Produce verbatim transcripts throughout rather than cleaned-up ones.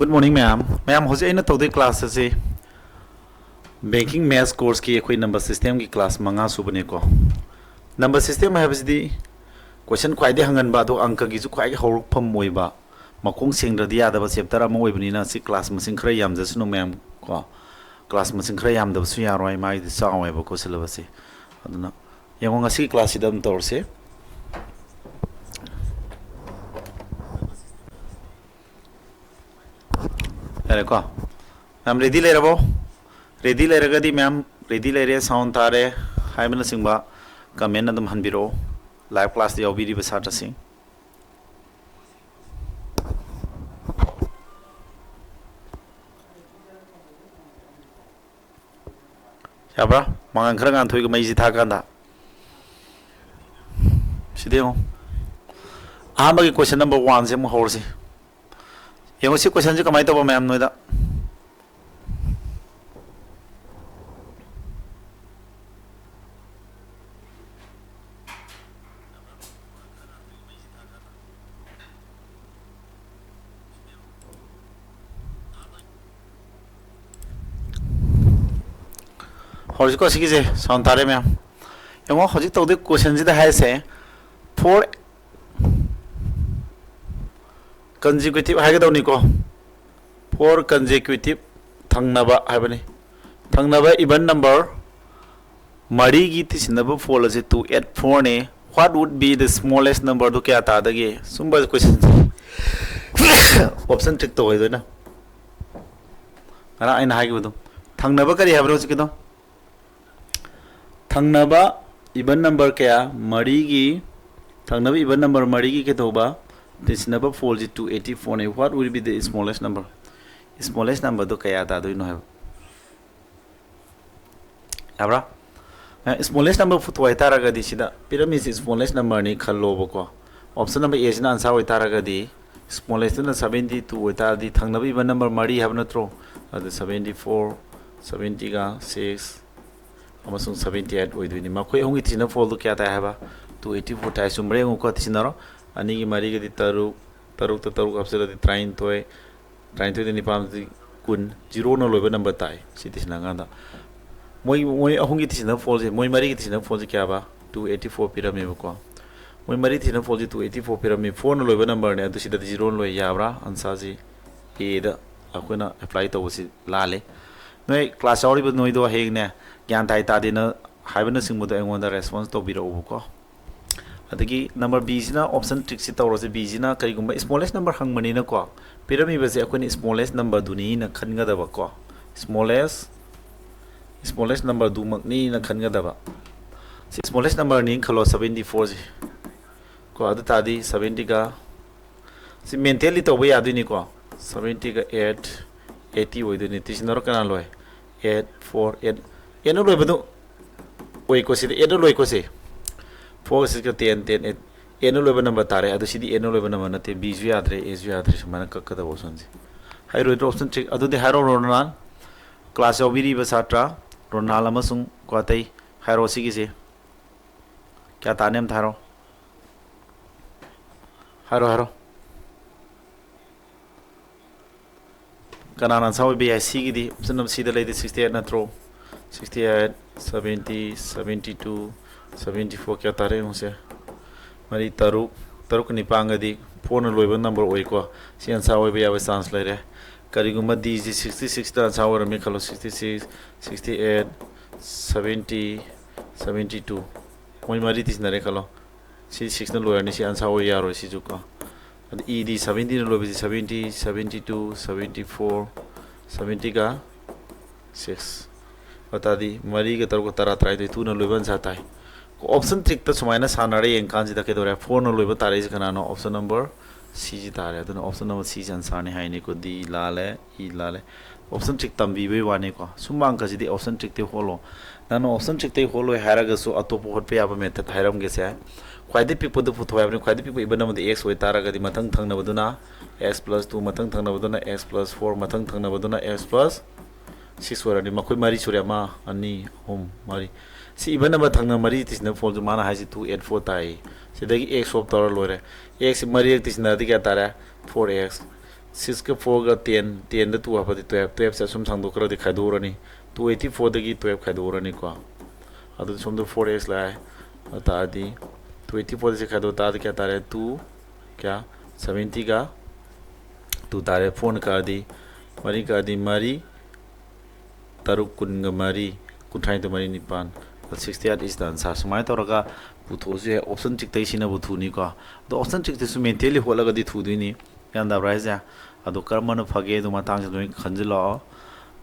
Good morning ꯃꯌꯥꯝ꯫ ꯃꯌꯥꯝ, ꯍꯧꯖꯤꯛ ꯑꯩꯅ ꯇꯧꯗꯣꯏ class ꯑꯁꯤ banking maths course ꯀꯤ ꯑꯩꯈꯣꯏ number system ꯒꯤ class ꯃꯉꯥ ꯁꯨꯕꯅꯤꯀꯣ꯫ Number system ꯍꯥꯏꯕꯁꯤꯗꯤ question ꯈ꯭ꯋꯥꯏꯗꯒꯤ ꯍꯪꯒꯟꯕ, ꯑꯗꯣ ꯑꯪꯀꯒꯤꯁꯨ ꯈ꯭ꯋꯥꯏꯗꯒꯤ ꯍꯧꯔꯛꯐꯝ ꯑꯣꯏꯕ, ꯃꯈꯣꯡ ꯁꯦꯡꯗ꯭ꯔꯗꯤ ꯌꯥꯗꯕ chapter ꯑꯃ ꯑꯣꯏꯕꯅꯤꯅ, ꯁꯤ class ꯃꯁꯤꯡ ꯈꯔ ꯌꯥꯝꯖꯁꯅꯨ ꯃꯌꯥꯝ ꯀꯣ꯫ Class ꯃꯁꯤꯡ ꯈꯔ ꯌꯥꯝꯗꯕꯁꯨ ꯌꯥꯔꯣꯏ, ꯃꯥꯒꯤꯗꯤ ꯆꯥꯎꯋꯦꯕꯀꯣ syllabus ꯁꯦ꯫ ꯑꯗꯨꯅ ꯌꯦꯡꯉꯣ, ꯉꯁꯤꯒꯤ class ꯁꯤꯗ ꯑꯗꯨꯝ ꯇꯧꯔꯁꯦ꯫ ꯌꯥꯔꯦꯀꯣ? ꯃꯌꯥꯝ ready ꯂꯩꯔꯕꯣ? Ready ꯂꯩꯔꯒꯗꯤ ꯃꯌꯥꯝ ready ꯂꯩꯔꯦ, sound ꯇꯥꯔꯦ ꯍꯥꯏꯕꯅꯆꯤꯡꯕ comment ꯑꯗꯨꯝ ꯍꯟꯕꯤꯔꯛꯑꯣ, live class ꯇ ꯌꯥꯎꯕꯤꯔꯤꯕ ꯁꯥꯇ꯭ꯔꯁꯤꯡ꯫ ꯌꯥꯕ꯭ꯔꯥ? ꯃꯉꯥꯟ ꯈꯔ ꯉꯥꯟꯊꯣꯛꯏꯒ ꯃꯩꯁꯤ ꯊꯥꯀꯥꯟꯗ꯫ ꯁꯤꯗ ꯌꯦꯡꯉꯣ꯫ ꯑꯍꯥꯟꯕꯒꯤ question number one ꯁꯦ ꯑꯃꯨꯛ ꯍꯧꯔꯁꯤ꯫ ꯌꯦꯡꯉꯣ, ꯁꯤ question ꯁꯦ ꯀꯃꯥꯏꯅ ꯇꯧꯕ ꯃꯌꯥꯝ ꯅꯣꯏꯗ? ꯍꯧꯖꯤꯛꯀꯣ ꯁꯤꯒꯤꯁꯦ sound ꯇꯥꯔꯦ ꯃꯌꯥꯝ꯫ ꯌꯦꯡꯉꯣ, ꯍꯧꯖꯤꯛ ꯇꯧꯗꯣꯏ question ꯁꯤꯗ ꯍꯥꯏꯁꯦ four consecutive ꯍꯥꯏꯒꯗꯧꯅꯤꯀꯣ꯫ Four consecutive, ꯊꯪꯅꯕ ꯍꯥꯏꯕꯅꯤ꯫ ꯊꯪꯅꯕ even number ꯃꯔꯤꯒꯤ ꯇꯤꯁꯤꯟꯅꯕ fold ꯑꯁꯤ two eight four ꯅꯤ꯫ What would be the smallest number? ꯑꯗꯨ ꯀꯌꯥ ꯇꯥꯗꯒꯦ? ꯁꯨꯝꯕ question ꯁꯦ option trick ꯇꯧ ꯑꯣꯏꯗꯣꯏꯅ꯫ ꯉꯔꯥꯡ ꯑꯩꯅ ꯍꯥꯏꯈꯤꯕꯗꯣ꯫ ꯊꯪꯅꯕ ꯀꯔꯤ ꯍꯥꯏꯕꯅꯣ ꯍꯧꯖꯤꯛꯀꯤꯗꯣ? ꯊꯪꯅꯕ even number ꯀꯌꯥ? ꯃꯔꯤꯒꯤ, ꯊꯪꯅꯕ even number ꯃꯔꯤꯒꯤ ꯀꯩꯗꯧꯕ? ꯇꯤꯁꯤꯟꯅꯕ fold ꯁꯤ two eighty four ꯅꯤ꯫ What will be the smallest number? Smallest number ꯗꯣ ꯀꯌꯥ ꯇꯥꯗꯣꯏꯅꯣ ꯍꯥꯏꯕ꯫ ꯌꯥꯕ꯭ꯔꯥ? ꯑꯦ, smallest number ꯄꯨꯊꯣꯛ ꯍꯥꯏꯇꯥꯔꯒꯗꯤ ꯁꯤꯗ ꯄꯤꯔꯝꯃꯤꯁꯤ smallest number ꯅꯤ ꯈꯜꯂꯣꯕꯀꯣ꯫ Option number A ꯁꯤꯅ answer ꯑꯣꯏꯇꯥꯔꯒꯗꯤ, smallest ꯇꯨꯅ seventy two ꯑꯣꯏꯇꯥꯔꯗꯤ, ꯊꯪꯅꯕ even number ꯃꯔꯤ ꯍꯥꯏꯕ ꯅꯠꯇ꯭ꯔꯣ? ꯑꯗꯨ seventy four, seventy ꯒ six, ꯑꯃꯁꯨꯡ seventy eight ꯑꯣꯏꯗꯣꯏꯅꯤ꯫ ꯃꯈꯣꯏ ꯑꯍꯨꯝꯒꯤ ꯇꯤꯁꯤꯟꯅꯕ fold ꯗꯨ ꯀꯌꯥ ꯇꯥꯏ ꯍꯥꯏꯕ? Two eighty four ꯇꯥꯏ꯫ ꯆꯨꯝꯕ꯭ꯔꯥ ꯌꯦꯡꯉꯨꯀꯣ, ꯇꯤꯁꯤꯟꯅꯔꯣ꯫ ꯑꯅꯤꯒꯤ ꯃꯔꯤꯒꯗꯤ ꯇꯔꯨꯛ, ꯇꯔꯨꯛꯇ ꯇꯔꯨꯛ ꯍꯥꯞꯆꯤꯜꯂꯗꯤ ꯇꯔꯥꯅꯤꯊꯣꯏ, ꯇꯔꯥꯅꯤꯊꯣꯏꯗ ꯅꯤꯄꯥꯟꯗꯤ ꯀꯨꯟ, ꯖꯤꯔꯣꯅ ꯂꯣꯏꯕ ꯅꯝꯕꯔ ꯇꯥꯏ꯫ ꯁꯤ ꯇꯤꯁꯤꯟꯅꯀꯥꯟꯗ ꯃꯣꯏ, ꯃꯣꯏ ꯑꯍꯨꯝꯒꯤ ꯇꯤꯁꯤꯟꯅ ꯐꯣꯜꯁꯦ, ꯃꯣꯏ ꯃꯔꯤꯒꯤ ꯇꯤꯁꯤꯟꯅ ꯐꯣꯜꯁꯦ ꯀꯌꯥꯕ? Two eighty four ꯄꯤꯔꯝꯃꯦꯕꯀꯣ꯫ ꯃꯣꯏ ꯃꯔꯤ ꯇꯤꯁꯤꯟꯅ ꯐꯣꯜꯁꯦ two eighty four ꯄꯤꯔꯝꯃꯤ, ꯐꯣꯔꯅ ꯂꯣꯏꯕ ꯅꯝꯕꯔꯅꯦ, ꯑꯗꯨ ꯁꯤꯗꯗꯤ ꯖꯤꯔꯣꯅ ꯂꯣꯏ꯫ ꯌꯥꯕ꯭ꯔꯥ? ꯑꯟꯁꯥꯔꯁꯤ ꯑꯦꯗ ꯑꯩꯈꯣꯏꯅ ꯑꯦꯄ꯭ꯂꯥꯏ ꯇꯧꯕꯁꯤ ꯂꯥꯜꯂꯦ꯫ ꯅꯣꯏ ꯀ꯭ꯂꯥꯁ ꯌꯥꯎꯔꯤꯕ ꯅꯣꯏꯗꯣ ꯍꯌꯦꯡꯅꯦ ꯒ꯭ꯌꯥꯟ ꯇꯥꯏ ꯇꯥꯗꯦꯅ ꯍꯥꯏꯕꯅꯆꯤꯡꯕꯗꯣ ꯑꯩꯉꯣꯟꯗ ꯔꯦꯁꯄꯣꯟꯁ ꯇꯧꯕꯤꯔꯛꯎꯕꯀꯣ꯫ ꯑꯗꯒꯤ ꯅꯝꯕꯔ ꯕꯤꯁꯤꯅ ꯑꯣꯞꯁꯟ ꯇ꯭ꯔꯤꯛꯁꯤ ꯇꯧꯔꯁꯦ꯫ ꯕꯤꯁꯤꯅ ꯀꯔꯤꯒꯨꯝꯕ ꯁ꯭ꯃꯣꯂꯦꯁ ꯅꯝꯕꯔ ꯍꯪꯕꯅꯤꯅꯀꯣ, ꯄꯤꯔꯝꯃꯤꯕꯁꯦ ꯑꯩꯈꯣꯏꯅ ꯁ꯭ꯃꯣꯂꯦꯁ ꯅꯝꯕꯔꯗꯨꯅꯤꯅ ꯈꯟꯒꯗꯕꯀꯣ꯫ ꯁ꯭ꯃꯣꯂꯦꯁ, ꯁ꯭ꯃꯣꯂꯦꯁ ꯅꯝꯕꯔꯗꯨꯃꯛꯅꯤꯅ ꯈꯟꯒꯗꯕ꯫ ꯁꯤ ꯁ꯭ꯃꯣꯂꯦꯁ ꯅꯝꯕꯔꯅꯤ ꯈꯜꯂꯣ, ꯁꯕꯦꯟꯇꯤ ꯐꯣꯔꯁꯤ ꯀꯣ꯫ ꯑꯗꯨ ꯇꯥꯔꯗꯤ ꯁꯕꯦꯟꯇꯤꯒ, ꯁꯤ ꯃꯦꯟꯇꯦꯜꯂꯤ ꯇꯧꯕ ꯌꯥꯗꯣꯏꯅꯤꯀꯣ꯫ ꯁꯕꯦꯟꯇꯤꯒ ꯑꯦꯠ, ꯑꯩꯠꯇꯤ ꯑꯣꯏꯗꯣꯏꯅꯤ꯫ ꯇꯤꯁꯤꯟꯅꯔꯣ, ꯀꯅꯥ ꯂꯣꯏ? ꯑꯦꯠ, ꯐꯣꯔ, ꯑꯦꯠ, ꯑꯦꯠꯅ ꯂꯣꯏꯕꯗꯨ ꯑꯣꯏꯀꯣ꯫ ꯁꯤꯗ ꯑꯦꯠꯅ ꯂꯣꯏꯀꯣ꯫ ꯁꯤ ꯐꯣꯔ ꯁꯤꯛꯁꯀ ꯇꯦꯟ, ꯇꯦꯟ ꯑꯦꯠ, ꯑꯦꯠꯅ ꯂꯣꯏꯕ ꯅꯝꯕꯔ ꯇꯥꯔꯦ꯫ ꯑꯗꯨ ꯁꯤꯗꯤ ꯑꯦꯠꯅ ꯂꯣꯏꯕ ꯅꯝꯕꯔ ꯅꯠꯇꯦ꯫ ꯕꯤꯁꯨ ꯌꯥꯗ꯭ꯔꯦ, ꯑꯦꯁꯨ ꯌꯥꯗ꯭ꯔꯦ꯫ ꯁꯨꯃꯥꯏꯅ ꯀꯛꯀꯗꯕ ꯑꯣꯞꯁꯟꯁꯦ꯫ ꯍꯥꯏꯔꯣꯏꯗ꯭ꯔꯣ ꯑꯣꯞꯁꯟ ꯇ꯭ꯔꯤꯛ? ꯑꯗꯨꯗꯤ ꯍꯥꯏꯔꯣ ꯔꯣꯅꯥꯜ, ꯀ꯭ꯂꯥꯁ ꯌꯥꯎꯕꯤꯔꯤꯕ ꯁꯥꯇ꯭ꯔ ꯔꯣꯅꯥꯜ ꯑꯃꯁꯨꯡ ꯀ꯭ꯋꯥꯇꯩ, ꯍꯥꯏꯔꯣ ꯁꯤꯒꯤꯁꯦ ꯀꯌꯥ ꯇꯥꯅꯤ ꯑꯝꯇ ꯍꯥꯏꯔꯣ꯫ ꯍꯥꯏꯔꯣ, ꯍꯥꯏꯔꯣ꯫ ꯀꯅꯥꯅ ꯑꯟꯁꯥꯔ ꯑꯣꯏꯕ ꯌꯥꯏ? ꯁꯤꯒꯤꯗꯤ ꯑꯣꯞꯁꯟ ꯅꯝꯕꯔ ꯁꯤꯗ ꯂꯩꯗꯤ ꯁꯤꯛꯁꯇꯤ ꯑꯩꯠ ꯅꯠꯇ꯭ꯔꯣ? Sixty eight, seventy, seventy two, seventy four, ꯀꯌꯥ ꯇꯥꯔꯦ ꯌꯦꯡꯉꯨꯁꯦ꯫ ꯃꯔꯤ, ꯇꯔꯨꯛ, ꯇꯔꯨꯛꯀ ꯅꯤꯄꯥꯟꯒꯗꯤ ꯐꯣꯔꯅ ꯂꯣꯏꯕ ꯅꯝꯕꯔ ꯑꯣꯏꯀꯣ꯫ ꯁꯤ ꯑꯟꯁꯥꯔ ꯑꯣꯏꯕ ꯌꯥꯕ ꯆꯥꯟꯁ ꯂꯩꯔꯦ꯫ ꯀꯔꯤꯒꯨꯝꯕ ꯗꯤꯁꯤ ꯁꯤꯛꯁꯇꯤ ꯁꯤꯛꯁꯇ ꯑꯟꯁꯥꯔ ꯑꯣꯏꯔꯝꯃꯦ ꯈꯜꯂꯣ, sixty six, sixty eight, seventy, seventy two, ꯃꯣꯏ ꯃꯔꯤ ꯇꯤꯁꯤꯟꯅꯔꯦ ꯈꯜꯂꯣ꯫ ꯁꯤ ꯁꯤꯛꯁꯅ ꯂꯣꯏꯔꯅꯤ, ꯁꯤ ꯑꯟꯁꯥꯔ ꯑꯣꯏ ꯌꯥꯔꯣꯏ ꯁꯤꯁꯨ ꯀꯣ꯫ ꯑꯗ ꯏꯗꯤ ꯁꯕꯦꯟꯇꯤꯅ ꯂꯣꯏꯕꯁꯤ seventy, seventy two, seventy four, ꯁꯕꯦꯟꯇꯤꯒ ꯁꯤꯛꯁ꯫ ꯑꯗꯨꯇꯥꯔꯗꯤ ꯃꯔꯤꯒ ꯇꯔꯨꯛꯀ ꯇꯔꯥ, ꯇꯔꯥꯅꯤꯊꯣꯏ, ꯇꯨꯅ ꯂꯣꯏꯕ ꯑꯟꯁꯥꯔ ꯇꯥꯏ꯫ ꯑꯣꯞꯁꯟ ꯇ꯭ꯔꯤꯛꯇ ꯁꯨꯃꯥꯏꯅ ꯁꯥꯟꯅꯔꯦ ꯌꯦꯡꯀꯥꯟꯁꯤꯗ ꯀꯩꯗꯧꯔꯦ? ꯐꯣꯔꯅ ꯂꯣꯏꯕ ꯇꯥꯔꯛꯏꯁꯦ ꯀꯅꯥꯅꯣ? ꯑꯣꯞꯁꯟ ꯅꯝꯕꯔ ꯁꯤꯁꯤ ꯇꯥꯔꯦ꯫ ꯑꯗꯨꯅ ꯑꯣꯞꯁꯟ ꯅꯝꯕꯔ ꯁꯤꯁꯤ ꯑꯟꯁꯥꯔꯅꯤ ꯍꯥꯏꯅꯤꯀꯣ꯫ ꯗꯤ ꯂꯥꯜꯂꯦ, ꯏ ꯂꯥꯜꯂꯦ꯫ ꯑꯣꯞꯁꯟ ꯇ꯭ꯔꯤꯛ ꯇꯝꯕꯤꯕꯩ ꯋꯥꯅꯤꯀꯣ꯫ ꯁꯨꯃꯥꯡꯒꯁꯤꯗꯤ ꯑꯣꯞꯁꯟ ꯇ꯭ꯔꯤꯛꯇꯩ ꯍꯣꯠꯂꯣ꯫ ꯅꯪꯅ ꯑꯣꯞꯁꯟ ꯇ꯭ꯔꯤꯛꯇꯩ ꯍꯣꯠꯂꯣꯏ ꯍꯥꯏꯔꯒꯁꯨ ꯑꯇꯣꯞꯄ ꯍꯣꯠꯄ ꯌꯥꯕ ꯃꯦꯊꯠ ꯍꯥꯏꯔꯝꯒꯦꯁꯦ꯫ ꯈ꯭ꯋꯥꯏꯗꯩ ꯄꯤꯛꯄꯗꯨ ꯄꯨꯊꯣꯛ ꯍꯥꯏꯕꯅꯤ꯫ ꯈ꯭ꯋꯥꯏꯗꯩ ꯄꯤꯛꯄ ꯏꯚꯟ ꯑꯃꯗ ꯑꯦꯛꯁ ꯑꯣꯏꯇꯥꯔꯒꯗꯤ ꯃꯊꯪ ꯊꯪꯅꯕꯗꯨꯅ ꯑꯦꯛꯁ ꯄ꯭ꯂꯁ ꯇꯨ, ꯃꯊꯪ ꯊꯪꯅꯕꯗꯨꯅ ꯑꯦꯛꯁ ꯄ꯭ꯂꯁ ꯐꯣꯔ, ꯃꯊꯪ ꯊꯪꯅꯕꯗꯨꯅ ꯑꯦꯛꯁ ꯄ꯭ꯂꯁ ꯁꯤꯛꯁ ꯑꯣꯏꯔꯅꯤ꯫ ꯃꯈꯣꯏ ꯃꯔꯤ ꯁꯨꯔꯦ, ꯑꯃ, ꯑꯅꯤ, ꯑꯍꯨꯝ, ꯃꯔꯤ꯫ ꯁꯤ ꯏꯚꯟ ꯑꯃ ꯊꯪꯅ ꯃꯔꯤ ꯇꯤꯁꯤꯟꯅ ꯐꯣꯜꯁꯨ ꯃꯥꯅ ꯍꯥꯏꯁꯤ ꯇꯨ ꯑꯩꯠ ꯐꯣꯔ ꯇꯥꯏ꯫ ꯁꯤꯗꯒꯤ ꯑꯦꯛꯁ ꯁꯣꯞ ꯇꯧꯔ ꯂꯣꯏꯔꯦ꯫ ꯑꯦꯛꯁ ꯃꯔꯤ ꯇꯤꯁꯤꯟꯅꯔꯗꯤ ꯀꯌꯥ ꯇꯥꯔꯦ? Four x. ꯁꯤꯛꯁꯀ ꯐꯣꯔꯒ ꯇꯦꯟ, ꯇꯦꯟꯗ ꯇꯨ ꯍꯥꯞꯄꯗꯤ ꯇꯨꯌꯦꯜꯞ, ꯇꯨꯌꯦꯜꯞꯁꯦ ꯑꯁꯨꯝ ꯁꯥꯡꯗꯣꯛꯈ꯭ꯔꯗꯤ ꯈꯥꯏꯗꯣꯛꯎꯔꯅꯤ, ꯇꯨ ꯑꯩꯠꯇꯤ ꯐꯣꯔꯗꯒꯤ ꯇꯨꯌꯦꯜꯞ ꯈꯥꯏꯗꯣꯛꯎꯔꯅꯤꯀꯣ꯫ ꯑꯗꯨꯗꯤ ꯁꯣꯝꯗ ꯐꯣꯔ ꯑꯦꯛꯁ ꯂꯥꯛꯑꯦ, ꯑꯗꯨ ꯇꯥꯔꯗꯤ ꯇꯨ ꯑꯩꯠꯇꯤ ꯐꯣꯔꯗ ꯁꯤ ꯈꯥꯏꯗꯣꯛ ꯇꯥꯔꯗꯤ ꯀꯌꯥ ꯇꯥꯔꯦ? ꯇꯨ ꯀꯌꯥ? ꯁꯕꯦꯟꯇꯤꯒ ꯇꯨ ꯇꯥꯔꯦ꯫ ꯐꯣꯔꯅ ꯀꯛꯑꯗꯤ, ꯃꯔꯤ ꯀꯛꯑꯗꯤ ꯃꯔꯤ, ꯇꯔꯨꯛ ꯀꯨꯟꯒ ꯃꯔꯤ, ꯀꯨꯟꯊ꯭ꯔꯥꯅꯤꯊꯣꯏ ꯃꯔꯤ ꯅꯤꯄꯥꯟ, sixty eight is the answer꯫ ꯁꯨꯃꯥꯏꯅ ꯇꯧꯔꯒ ꯄꯨꯊꯣꯛꯑꯁꯨ ꯌꯥꯏ, ꯑꯣꯞꯁꯟ ꯇ꯭ꯔꯤꯛꯇꯒꯤ ꯁꯤꯅꯕꯨ ꯊꯨꯅꯤꯀꯣ꯫ ꯑꯗꯣ ꯑꯣꯞꯁꯟ ꯇ꯭ꯔꯤꯛꯇꯁꯨ ꯃꯦꯟꯇꯦꯜꯂꯤ ꯍꯣꯠꯂꯒꯗꯤ ꯊꯨꯗꯣꯏꯅꯤ, ꯒ꯭ꯌꯥꯟ ꯇꯥꯕ꯭ꯔꯥ ꯍꯥꯏꯁꯦ? ꯑꯗꯣ ꯀꯔꯝꯕꯅ ꯐꯒꯦ ꯑꯗꯨ ꯃꯇꯥꯡꯁꯦ ꯅꯣꯏ ꯈꯟꯖꯤꯜꯂꯛꯑꯣ,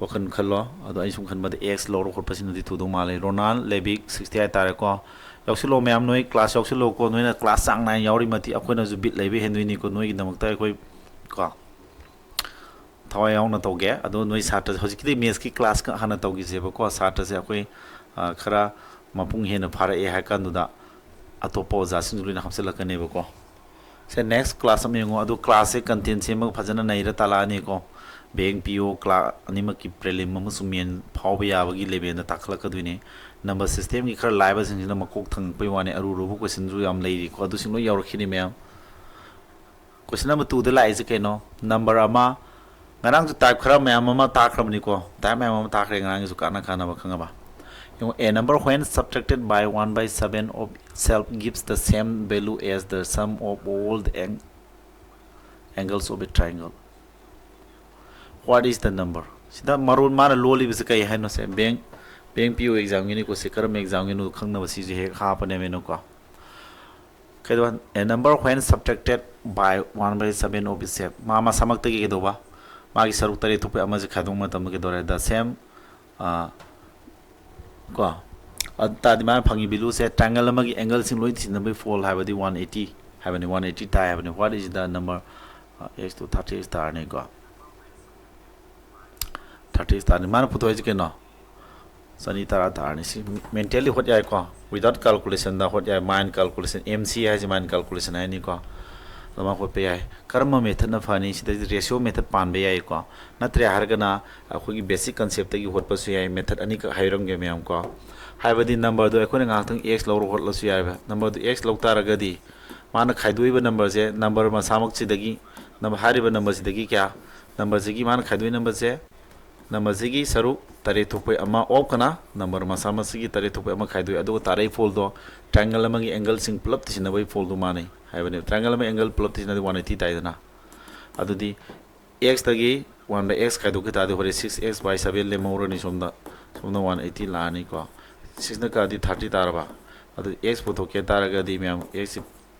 ꯋꯥꯈꯜ ꯈꯜꯂꯣ꯫ ꯑꯗꯣ ꯑꯩ ꯁꯨꯝ ꯈꯟꯕꯗ ꯑꯦꯛꯁ ꯂꯧꯔ ꯈꯣꯠꯄꯁꯤꯅꯗꯤ ꯊꯨꯗꯧ ꯃꯥꯜꯂꯦ꯫ ꯔꯣꯅꯥꯜ ꯂꯦꯕꯤꯛ ꯁꯤꯛꯁꯇꯤ ꯑꯩꯠ ꯇꯥꯔꯦꯀꯣ꯫ ꯌꯥꯎꯁꯤꯜꯂꯣ ꯃꯌꯥꯝ, ꯅꯣꯏ ꯀ꯭ꯂꯥꯁ ꯌꯥꯎꯁꯤꯜꯂꯣꯀꯣ꯫ ꯅꯣꯏꯅ ꯀ꯭ꯂꯥꯁ ꯆꯥꯡ ꯅꯥꯏꯅ ꯌꯥꯎꯔꯤ ꯃꯇꯤꯛ ꯑꯩꯈꯣꯏꯅꯁꯨ ꯕꯤꯠ ꯂꯩꯕ ꯍꯦꯟꯗꯣꯏꯅꯤꯀꯣ, ꯅꯣꯏꯒꯤꯗꯃꯛꯇ ꯑꯩꯈꯣꯏ ꯀꯣ ꯊꯋꯥꯏ ꯌꯥꯎꯅ ꯇꯧꯒꯦ꯫ ꯑꯗꯣ ꯅꯣꯏ ꯁꯥꯇ꯭ꯔ, ꯍꯧꯖꯤꯛꯀꯤꯗꯤ ꯃꯦꯠꯁꯀꯤ ꯀ꯭ꯂꯥꯁ ꯈꯛ ꯍꯥꯟꯅ ꯇꯧꯈꯤꯁꯦꯕꯀꯣ꯫ ꯁꯥꯇ꯭ꯔꯁꯦ ꯑꯩꯈꯣꯏ, ꯑ, ꯈꯔ ꯃꯄꯨꯡ ꯍꯦꯟꯅ ꯐꯥꯔꯛꯑꯦ ꯍꯥꯏ ꯀꯥꯟꯗꯨꯗ ꯑꯇꯣꯞꯄ ꯑꯣꯖꯥꯁꯤꯡꯁꯨ ꯂꯣꯏꯅ ꯍꯥꯞꯆꯤꯜꯂꯛꯀꯅꯦꯕꯀꯣ꯫ ꯁꯦ, ꯅꯦꯛꯁ ꯀ꯭ꯂꯥꯁ ꯑꯃ ꯌꯦꯡꯉꯣ꯫ ꯑꯗꯣ ꯀ꯭ꯂꯥꯁꯁꯦ ꯀꯟꯇꯦꯟ ꯁꯦꯝꯃꯒ ꯐꯖꯅ ꯅꯩꯔ ꯇꯥꯂꯛꯑꯅꯤꯀꯣ꯫ ꯕꯦꯡ, ꯄꯤ ꯑꯣ, ꯀ꯭ꯂꯥꯔꯛ ꯑꯅꯤꯃꯛꯀꯤ ꯄ꯭ꯔꯤꯂꯤꯝ ꯑꯃꯁꯨꯡ ꯃꯦꯟ ꯐꯥꯎꯕ ꯌꯥꯕꯒꯤ ꯂꯦꯚꯦꯜꯗ ꯇꯥꯈꯠꯂꯛꯀꯗꯣꯏꯅꯤ꯫ ꯅꯝꯕꯔ ꯁꯤꯁꯇꯦꯝꯒꯤ ꯈꯔ ꯂꯥꯏꯕꯁꯤꯡꯁꯤꯅ ꯃꯀꯣꯛ ꯊꯪꯉꯛꯄꯩ ꯋꯥꯅꯤ, ꯑꯔꯨ ꯑꯔꯨꯕ ꯀꯣꯏꯁꯟꯁꯨ ꯌꯥꯝ ꯂꯩꯔꯤꯀꯣ꯫ ꯑꯗꯨꯁꯤꯡ ꯂꯣꯏ ꯌꯥꯎꯔꯛꯈꯤꯅꯤ ꯃꯌꯥꯝ꯫ ꯀꯣꯏꯁꯟ ꯅꯝꯕꯔ ꯇꯨꯗ ꯂꯥꯛꯏꯁꯦ ꯀꯩꯅꯣ? ꯅꯝꯕꯔ ꯑꯃ, ꯉꯔꯥꯡꯁꯨ ꯇꯥꯏꯞ ꯈꯔ ꯃꯌꯥꯝ ꯑꯃ ꯇꯥꯈ꯭ꯔꯕꯅꯤꯀꯣ, ꯇꯥꯏꯞ ꯃꯌꯥꯝ ꯑꯃ ꯇꯥꯈ꯭ꯔꯦ ꯉꯔꯥꯡꯒꯤꯁꯨ ꯀꯥꯟꯅ ꯀꯥꯟꯅꯕ ꯈꯪꯉꯕ? ꯌꯦꯡꯉꯣ, a number when subtracted by one by seven of itself gives the same value as the sum of all the ang-, angles of a triangle. What is the number? ꯁꯤꯗ ꯃꯔꯣꯟ ꯃꯥꯅ ꯂꯣꯜꯂꯤꯕꯁꯤ ꯀꯩ ꯍꯥꯏꯅꯣ? ꯁꯦ, ꯕꯦꯡ, ꯕꯦꯡ ꯄꯤ ꯑꯣ ꯑꯦꯛꯖꯥꯝꯒꯤꯅꯤꯀꯣ꯫ ꯁꯤ ꯀꯔꯝꯕ ꯑꯦꯛꯖꯥꯝꯒꯤꯅꯣ ꯈꯪꯅꯕ ꯁꯤꯁꯨ ꯍꯦꯛ ꯍꯥꯞꯄꯅꯦꯕ ꯑꯩꯅꯀꯣ꯫ ꯀꯩꯗꯧꯕ? A number when subtracted by one by seven of itself, ꯃꯥ ꯃꯁꯥꯃꯛꯇꯒꯤ ꯀꯩꯗꯧꯕ? ꯃꯥꯒꯤ ꯁꯔꯨꯛ ꯇꯔꯦꯠ ꯊꯣꯛꯄ ꯑꯃꯁꯦ ꯈꯥꯏꯗꯣꯛꯄ ꯃꯇꯝꯗ ꯀꯩꯗꯧꯔꯦ? The same, ꯑ, ꯀꯣ, ꯑꯗꯨ ꯇꯥꯔꯗꯤ ꯃꯥꯅ ꯐꯪꯉꯤ ꯚꯦꯂꯨꯁꯦ, ꯇ꯭ꯔꯥꯏꯡꯒꯜ ꯑꯃꯒꯤ ꯑꯦꯡꯒꯜꯁꯤꯡ ꯂꯣꯏ ꯊꯤꯖꯤꯟꯅꯕꯒꯤ ꯐꯣꯜ ꯍꯥꯏꯕꯗꯤ ꯋꯥꯟ ꯑꯩꯠꯇꯤ ꯍꯥꯏꯕꯅꯤ, ꯋꯥꯟ ꯑꯩꯠꯇꯤ ꯇꯥꯏ ꯍꯥꯏꯕꯅꯤ꯫ What is the number? X two thirty x ꯇꯥꯔꯅꯤꯀꯣ꯫ ꯊꯥꯔꯇꯤ ꯇꯥꯔꯅꯤ꯫ ꯃꯥꯅ ꯄꯨꯊꯣꯛꯏꯁꯦ ꯀꯩꯅꯣ? ꯆꯅꯤ ꯇꯔꯥ ꯇꯥꯔꯅꯤ꯫ ꯁꯤ ꯃꯦꯟꯇꯦꯜꯂꯤ ꯍꯣꯠ ꯌꯥꯏꯀꯣ, without calculation ꯗ ꯍꯣꯠ ꯌꯥꯏ, ꯃꯥꯏꯟ ꯀꯥꯜꯀꯨꯂꯦꯁꯟ, ꯑꯦꯝ ꯁꯤ ꯍꯥꯏꯁꯦ ꯃꯥꯏꯟ ꯀꯥꯜꯀꯨꯂꯦꯁꯟ ꯍꯥꯏꯅꯤꯀꯣ꯫ ꯑꯗꯨꯃꯥꯏꯅ ꯍꯣꯠꯄ ꯌꯥꯏ꯫ ꯀꯔꯝꯕ ꯃꯦꯊꯠꯅ ꯐꯅꯤ? ꯁꯤꯗꯩꯗꯤ ꯔꯦꯁꯤꯌꯣ ꯃꯦꯊꯠ ꯄꯥꯟꯕ ꯌꯥꯏꯀꯣ꯫ ꯅꯠꯇ꯭ꯔꯦ ꯍꯥꯏꯔꯒꯅ ꯑꯩꯈꯣꯏꯒꯤ ꯕꯦꯁꯤꯛ ꯀꯟꯁꯦꯞꯇꯒꯤ ꯍꯣꯠꯄꯁꯨ ꯌꯥꯏ꯫ ꯃꯦꯊꯠ ꯑꯅꯤꯈꯛ ꯍꯥꯏꯔꯝꯒꯦ ꯃꯌꯥꯝ ꯀꯣ꯫ ꯍꯥꯏꯕꯗꯤ ꯅꯝꯕꯔꯗꯣ ꯑꯩꯈꯣꯏꯅ ꯉꯥꯏꯍꯥꯛꯇꯪ ꯑꯦꯛꯁ ꯂꯧꯔ ꯍꯣꯠꯂꯁꯨ ꯌꯥꯏꯕ꯫ ꯅꯝꯕꯔꯗꯣ ꯑꯦꯛꯁ ꯂꯧ ꯇꯥꯔꯒꯗꯤ ꯃꯥꯅ ꯈꯥꯏꯗꯣꯛꯏꯕ ꯅꯝꯕꯔꯁꯦ ꯅꯝꯕꯔ ꯃꯁꯥꯃꯛꯁꯤꯗꯒꯤ ꯅꯝꯕꯔ ꯍꯥꯏꯔꯤꯕ ꯅꯝꯕꯔꯁꯤꯗꯒꯤ ꯀꯌꯥ, ꯅꯝꯕꯔꯁꯤꯒꯤ ꯃꯥꯅ ꯈꯥꯏꯗꯣꯛꯏ ꯅꯝꯕꯔꯁꯦ, ꯅꯝꯕꯔꯁꯤꯒꯤ ꯁꯔꯨꯛ ꯇꯔꯦꯠ ꯊꯣꯛꯄꯩ ꯑꯃ ꯑꯣꯞꯀꯅ ꯅꯝꯕꯔ ꯃꯁꯥ ꯃꯁꯤꯒꯤ ꯇꯔꯦꯠ ꯊꯣꯛꯄꯩ ꯑꯃ ꯈꯥꯏꯗꯣꯛꯏ꯫ ꯑꯗꯨꯒ ꯇꯥꯔꯛꯏ ꯐꯣꯜꯗꯣ ꯇ꯭ꯔꯥꯏꯡꯒꯜ ꯑꯃꯒꯤ ꯑꯦꯡꯒꯜꯁꯤꯡ ꯄꯨꯂꯞ ꯊꯤꯖꯤꯟꯅꯕꯒꯤ ꯐꯣꯜꯗꯨ ꯃꯥꯟꯅꯩ ꯍꯥꯏꯕꯅꯦꯕ꯫ ꯇ꯭ꯔꯥꯏꯡꯒꯜ ꯑꯃꯒꯤ ꯑꯦꯡꯒꯜ ꯄꯨꯂꯞ ꯊꯤꯖꯤꯟꯅꯗꯤ ꯋꯥꯟ ꯑꯩꯠꯇꯤ ꯇꯥꯏꯗꯅ꯫ ꯑꯗꯨꯗꯤ ꯑꯦꯛꯁꯇꯒꯤ ꯋꯥꯟ ꯕꯥꯏ ꯑꯦꯛꯁ ꯈꯥꯏꯗꯣꯛꯈꯤ ꯇꯥꯔꯗꯤ ꯍꯣꯔꯦꯟ ꯁꯤꯛꯁ ꯑꯦꯛꯁ ꯕꯥꯏ ꯁꯕꯦꯟ ꯂꯦꯝꯍꯧꯔꯅꯤ ꯁꯣꯝꯗ, ꯁꯣꯝꯗ ꯋꯥꯟ ꯑꯩꯠꯇꯤ ꯂꯥꯛꯑꯅꯤꯀꯣ꯫ ꯁꯤꯛꯁꯅ ꯀꯛꯑꯗꯤ ꯊꯥꯔꯇꯤ ꯇꯥꯔꯕ꯫ ꯑꯗꯨ ꯑꯦꯛꯁ ꯄꯨꯊꯣꯛꯀꯦ ꯇꯥꯔꯒꯗꯤ ꯃꯌꯥꯝ ꯑꯦꯛꯁꯁꯤ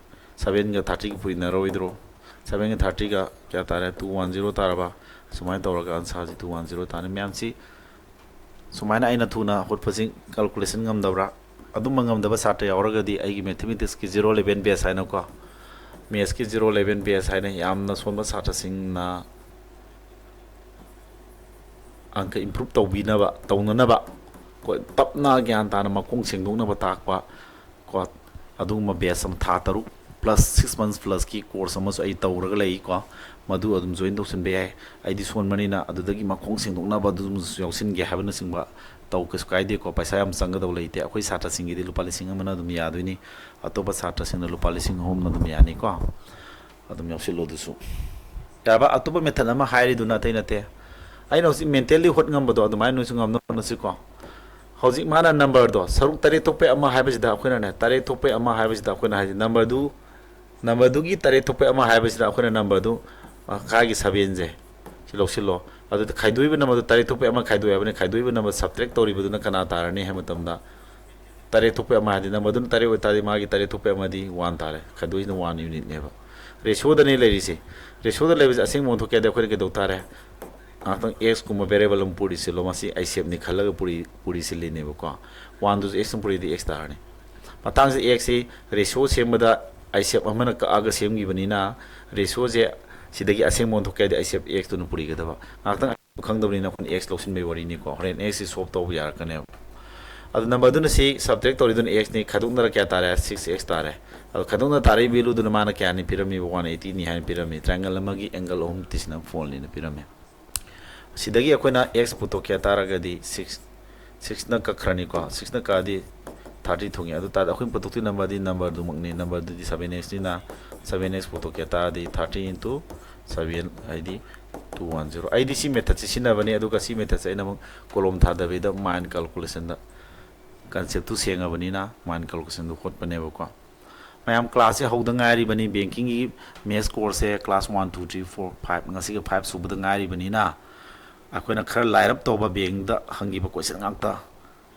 ꯁꯕꯦꯟꯒ ꯊꯥꯔꯇꯤꯒ ꯄꯨꯏꯅꯔꯣꯏꯗ꯭ꯔꯣ? ꯁꯕꯦꯟꯒ ꯊꯥꯔꯇꯤꯒ ꯀꯌꯥ ꯇꯥꯔꯦ? ꯇꯨ ꯋꯥꯟ ꯖꯤꯔꯣ ꯇꯥꯔꯕ? ꯁꯨꯃꯥꯏꯅ ꯇꯧꯔꯒ ꯑꯟꯁꯥꯔꯁꯤ ꯇꯨ ꯋꯥꯟ ꯖꯤꯔꯣ ꯇꯥꯔꯅꯤ꯫ ꯃꯌꯥꯝꯁꯤ ꯁꯨꯃꯥꯏꯅ ꯑꯩꯅ ꯊꯨꯅ ꯍꯣꯠꯄꯁꯤ ꯀꯥꯜꯀꯨꯂꯦꯁꯟ ꯉꯝꯗꯕ꯭ꯔꯥ? ꯑꯗꯨꯝꯕ ꯉꯝꯗꯕ ꯁꯥꯇ꯭ꯔ ꯌꯥꯎꯔꯒꯗꯤ ꯑꯩꯒꯤ ꯃꯦꯊꯃꯦꯇꯤꯛꯁꯀꯤ ꯖꯤꯔꯣ ꯂꯦꯚꯦꯟ ꯕꯦꯁ ꯍꯥꯏꯅꯀꯣ, ꯃꯦꯠꯁꯀꯤ ꯖꯤꯔꯣ ꯂꯦꯚꯦꯟ ꯕꯦꯁ ꯍꯥꯏꯅ ꯌꯥꯝꯅ ꯁꯣꯟꯕ ꯁꯥꯇ꯭ꯔꯁꯤꯡꯅ ꯑꯪꯀ ꯏꯝꯄ꯭ꯔꯨꯞ ꯇꯧꯕꯤꯅꯕ, ꯇꯧꯅꯅꯕ, ꯀꯣ, ꯇꯞꯅ ꯒ꯭ꯌꯥꯟ ꯇꯥꯅ ꯃꯈꯣꯡ ꯁꯦꯡꯗꯣꯛꯅꯕ ꯇꯥꯛꯄ, ꯀꯣ, ꯑꯗꯨꯒꯨꯝꯕ ꯕꯦꯁ ꯑꯃ, ꯊꯥ ꯇꯔꯨꯛ ꯄ꯭ꯂꯁ ꯁꯤꯛꯁ ꯃꯟꯁ ꯄ꯭ꯂꯁꯀꯤ ꯀꯣꯔꯁ ꯑꯃꯁꯨ ꯑꯩ ꯇꯧꯔꯒ ꯂꯩꯀꯣ꯫ ꯃꯗꯨ ꯑꯗꯨꯝ ꯖꯣꯏꯟ ꯇꯧꯁꯤꯟꯕ ꯌꯥꯏ꯫ ꯑꯩꯗꯤ ꯁꯣꯟꯕꯅꯤꯅ ꯑꯗꯨꯗꯒꯤ ꯃꯈꯣꯡ ꯁꯦꯡꯗꯣꯛꯅꯕ ꯑꯗꯨꯝꯁꯨ ꯌꯥꯎꯁꯤꯟꯒꯦ ꯍꯥꯏꯕꯅꯆꯤꯡꯕ ꯇꯧ, ꯀꯩꯁꯨ ꯀꯥꯏꯗꯦꯀꯣ꯫ ꯄꯩꯁꯥ ꯌꯥꯝ ꯆꯪꯒꯗꯧ ꯂꯩꯇꯦ꯫ ꯑꯩꯈꯣꯏ ꯁꯥꯇ꯭ꯔꯁꯤꯡꯒꯤꯗꯤ ꯂꯨꯄꯥ ꯂꯤꯁꯤꯡ ꯑꯃꯅ ꯑꯗꯨꯝ ꯌꯥꯗꯣꯏꯅꯤ꯫ ꯑꯇꯣꯞꯄ ꯁꯥꯇ꯭ꯔꯁꯤꯡꯅ ꯂꯨꯄꯥ ꯂꯤꯁꯤꯡ ꯑꯍꯨꯝꯅ ꯑꯗꯨꯝ ꯌꯥꯅꯤꯀꯣ꯫ ꯑꯗꯨꯝ ꯌꯥꯎꯁꯤꯜꯂꯣ ꯑꯗꯨꯁꯨ꯫ ꯌꯥꯔꯕ? ꯑꯇꯣꯞꯄ ꯃꯦꯊꯠ ꯑꯃ ꯍꯥꯏꯔꯤꯗꯨꯅ ꯑꯇꯩ ꯅꯠꯇꯦ꯫ ꯑꯩꯅ ꯍꯧꯖꯤꯛ ꯃꯦꯟꯇꯦꯜꯂꯤ ꯍꯣꯠ ꯉꯝꯕꯗꯣ ꯑꯗꯨꯃꯥꯏꯅ ꯅꯣꯏꯁꯨ ꯉꯝꯅꯕ ꯍꯣꯠꯅꯁꯤꯀꯣ꯫ ꯍꯧꯖꯤꯛ ꯃꯥꯅ ꯅꯝꯕꯔꯗꯣ ꯁꯔꯨꯛ ꯇꯔꯦꯠ ꯊꯣꯛꯄꯩ ꯑꯃ ꯍꯥꯏꯕꯁꯤꯗ ꯑꯩꯈꯣꯏꯅꯅꯦ, ꯇꯔꯦꯠ ꯊꯣꯛꯄꯩ ꯑꯃ ꯍꯥꯏꯕꯁꯤꯗ ꯑꯩꯈꯣꯏꯅ ꯍꯥꯏꯗꯤ ꯅꯝꯕꯔꯗꯨ, ꯅꯝꯕꯔꯗꯨꯒꯤ ꯇꯔꯦꯠ ꯊꯣꯛꯄꯩ ꯑꯃ ꯍꯥꯏꯕꯁꯤꯗ ꯑꯩꯈꯣꯏꯅ ꯅꯝꯕꯔꯗꯨ, ꯑ, ꯀꯥꯏꯒꯤ ꯁꯕꯦꯟꯁꯦ ꯁꯤ ꯂꯧꯁꯤꯜꯂꯣ꯫ ꯑꯗꯨꯗ ꯈꯥꯏꯗꯣꯛꯏꯕ ꯅꯝꯕꯔꯗꯨ ꯇꯔꯦꯠ ꯊꯣꯛꯄꯩ ꯑꯃ ꯈꯥꯏꯗꯣꯛꯑꯦ ꯍꯥꯏꯕꯅꯤ꯫ ꯈꯥꯏꯗꯣꯛꯏꯕ ꯅꯝꯕꯔ ꯁꯕꯇ꯭ꯔꯦꯛ ꯇꯧꯔꯤꯕꯗꯨꯅ ꯀꯅꯥ ꯇꯥꯔꯅꯤ ꯍꯥꯏꯕ ꯃꯇꯝꯗ ꯇꯔꯦꯠ ꯊꯣꯛꯄꯩ ꯑꯃ ꯍꯥꯏꯗꯤ ꯅꯝꯕꯔꯗꯨꯅ ꯇꯔꯦꯠ ꯑꯣꯏꯇꯥꯔꯗꯤ ꯃꯥꯒꯤ ꯇꯔꯦꯠ ꯊꯣꯛꯄꯩ ꯑꯃꯗꯤ ꯋꯥꯟ ꯇꯥꯔꯦ꯫ ꯈꯥꯏꯗꯣꯛꯏꯁꯤꯅ ꯋꯥꯟ ꯌꯨꯅꯤꯠꯅꯦꯕ꯫ ꯔꯦꯁꯤꯌꯣꯗꯅꯤ ꯂꯩꯔꯤꯁꯦ꯫ ꯔꯦꯁꯤꯌꯣꯗ ꯂꯩꯕꯁꯦ ꯑꯁꯦꯡꯕ ꯑꯣꯟꯊꯣꯛꯀꯦ ꯍꯥꯏꯗꯤ ꯑꯩꯈꯣꯏꯅ ꯀꯩꯗꯧ ꯇꯥꯔꯦ? ꯉꯥꯏꯍꯥꯛꯇꯪ ꯑꯦꯛꯁꯀꯨꯝꯕ ꯚꯦꯔꯤꯌꯦꯕꯜ ꯑꯃ ꯄꯨꯔꯤꯁꯤꯂꯣ꯫ ꯃꯁꯤ ꯑꯥꯏ ꯁꯦꯞꯅꯤ ꯈꯜꯂꯒ ꯄꯨꯔꯤ, ꯄꯨꯔꯤꯁꯤꯜꯂꯤꯅꯦꯕꯀꯣ꯫ ꯋꯥꯟꯗꯨꯁꯨ ꯑꯦꯛꯁ ꯑꯃ ꯄꯨꯔꯤꯗꯤ ꯑꯦꯛꯁ ꯇꯥꯔꯅꯤ꯫ ꯃꯇꯥꯡꯁꯤꯗ ꯑꯦꯛꯁꯁꯤ ꯔꯦꯁꯤꯌꯣ ꯁꯦꯝꯕꯗ ꯑꯥꯏ ꯁꯦꯞ ꯑꯃꯅ ꯀꯛꯑꯒ ꯁꯦꯝꯈꯤꯕꯅꯤꯅ ꯔꯦꯁꯤꯌꯣꯁꯦ ꯁꯤꯗꯒꯤ ꯑꯁꯦꯡꯕ ꯑꯣꯟꯊꯣꯛꯀꯦ ꯍꯥꯏꯗꯤ ꯑꯥꯏ ꯁꯦꯞ ꯑꯦꯛꯁꯇꯨꯅ ꯄꯨꯔꯤꯒꯗꯕ꯫ ꯉꯥꯏꯍꯥꯛꯇꯪ ꯈꯪꯗꯕꯅꯤꯅ ꯑꯩꯈꯣꯏꯅ ꯑꯦꯛꯁ ꯂꯧꯁꯤꯟꯕꯒꯤ ꯋꯥꯔꯤꯅꯤꯀꯣ꯫ ꯍꯣꯔꯦꯟ ꯑꯦꯛꯁꯁꯤ ꯁꯣꯞ ꯇꯧꯕ ꯌꯥꯔꯛꯀꯅꯦꯕ꯫ ꯑꯗꯨ ꯅꯝꯕꯔꯗꯨꯅ ꯁꯤ ꯁꯕꯇ꯭ꯔꯦꯛ ꯇꯧꯔꯤꯗꯨꯅ ꯑꯦꯛꯁꯅꯤ, ꯈꯥꯏꯗꯣꯛꯅꯔ ꯀꯌꯥ ꯇꯥꯔꯦ? ꯁꯤꯛꯁ ꯑꯦꯛꯁ ꯇꯥꯔꯦ꯫ ꯑꯗꯣ ꯈꯥꯏꯗꯣꯛꯅ ꯇꯥꯔꯛꯏ ꯚꯦꯂꯨꯗꯨꯅ ꯃꯥꯅ ꯀꯌꯥꯅꯤ ꯄꯤꯔꯝꯃꯤꯕ? ꯋꯥꯟ ꯑꯩꯠꯇꯤꯅꯤ ꯍꯥꯏꯅ ꯄꯤꯔꯝꯃꯤ꯫ ꯇ꯭ꯔꯥꯏꯡꯒꯜ ꯑꯃꯒꯤ ꯑꯦꯡꯒꯜ ꯑꯍꯨꯝ ꯇꯤꯁꯤꯅ ꯐꯣꯜꯅꯤꯅ ꯄꯤꯔꯝꯃꯤ꯫ ꯁꯤꯗꯒꯤ ꯑꯩꯈꯣꯏꯅ ꯑꯦꯛꯁ ꯄꯨꯊꯣꯛꯀꯦ ꯇꯥꯔꯒꯗꯤ ꯁꯤꯛꯁ, ꯁꯤꯛꯁꯅ ꯀꯛꯈ꯭ꯔꯅꯤꯀꯣ꯫ ꯁꯤꯛꯁꯅ ꯀꯛꯑꯗꯤ ꯊꯥꯔꯇꯤ ꯊꯣꯛꯉꯦ꯫ ꯑꯗꯨ ꯇꯥꯔꯗꯤ ꯑꯩꯈꯣꯏꯅ ꯄꯨꯊꯣꯛꯇꯣꯏ ꯅꯝꯕꯔꯗꯤ ꯅꯝꯕꯔꯗꯨꯃꯛꯅꯤ꯫ ꯅꯝꯕꯔꯗꯨꯗꯤ ꯁꯕꯦꯟ ꯑꯦꯛꯁꯅꯤꯅ ꯁꯕꯦꯟ ꯑꯦꯛꯁ ꯄꯨꯊꯣꯛꯀꯦ ꯇꯥꯔꯗꯤ ꯊꯥꯔꯇꯤ ꯏꯟꯇꯨ ꯁꯚꯦꯟ ꯍꯥꯏꯗꯤ ꯇꯨ ꯋꯥꯟ ꯖꯤꯔꯣ꯫ ꯑꯩꯗꯤ ꯁꯤ ꯃꯦꯊꯠꯁꯦ ꯁꯤꯖꯤꯟꯅꯕꯅꯤ, ꯑꯗꯨꯒ ꯁꯤ ꯃꯦꯊꯠꯁꯦ ꯑꯩꯅ ꯑꯃꯨꯛ ꯀꯣꯂꯣꯝ ꯊꯥꯗꯕꯤꯗ ꯃꯥꯏꯟ ꯀꯥꯜꯀꯨꯂꯦꯁꯟꯗ, ꯀꯟꯁꯦꯞꯇꯨ ꯁꯦꯡꯉꯕꯅꯤꯅ ꯃꯥꯏꯟ ꯀꯥꯜꯀꯨꯂꯦꯁꯟꯗꯨ ꯍꯣꯠꯄꯅꯦꯕꯀꯣ꯫ ꯃꯌꯥꯝ, ꯀ꯭ꯂꯥꯁꯁꯦ ꯍꯧꯗ ꯉꯥꯏꯔꯤꯕꯅꯤ, ꯕꯦꯡꯀꯤꯡꯒꯤ ꯃꯦꯠꯁ ꯀꯣꯔꯁꯁꯦ class one, two, three, four, five, ꯉꯁꯤꯒ ꯐꯥꯏꯚ ꯁꯨꯕꯗ ꯉꯥꯏꯔꯤꯕꯅꯤꯅ ꯑꯩꯈꯣꯏꯅ ꯈꯔ ꯂꯥꯏꯔꯞ ꯇꯧꯕ, ꯕꯦꯡꯗ ꯍꯪꯈꯤꯕ ꯀꯣꯏꯁꯟ ꯉꯥꯛꯇ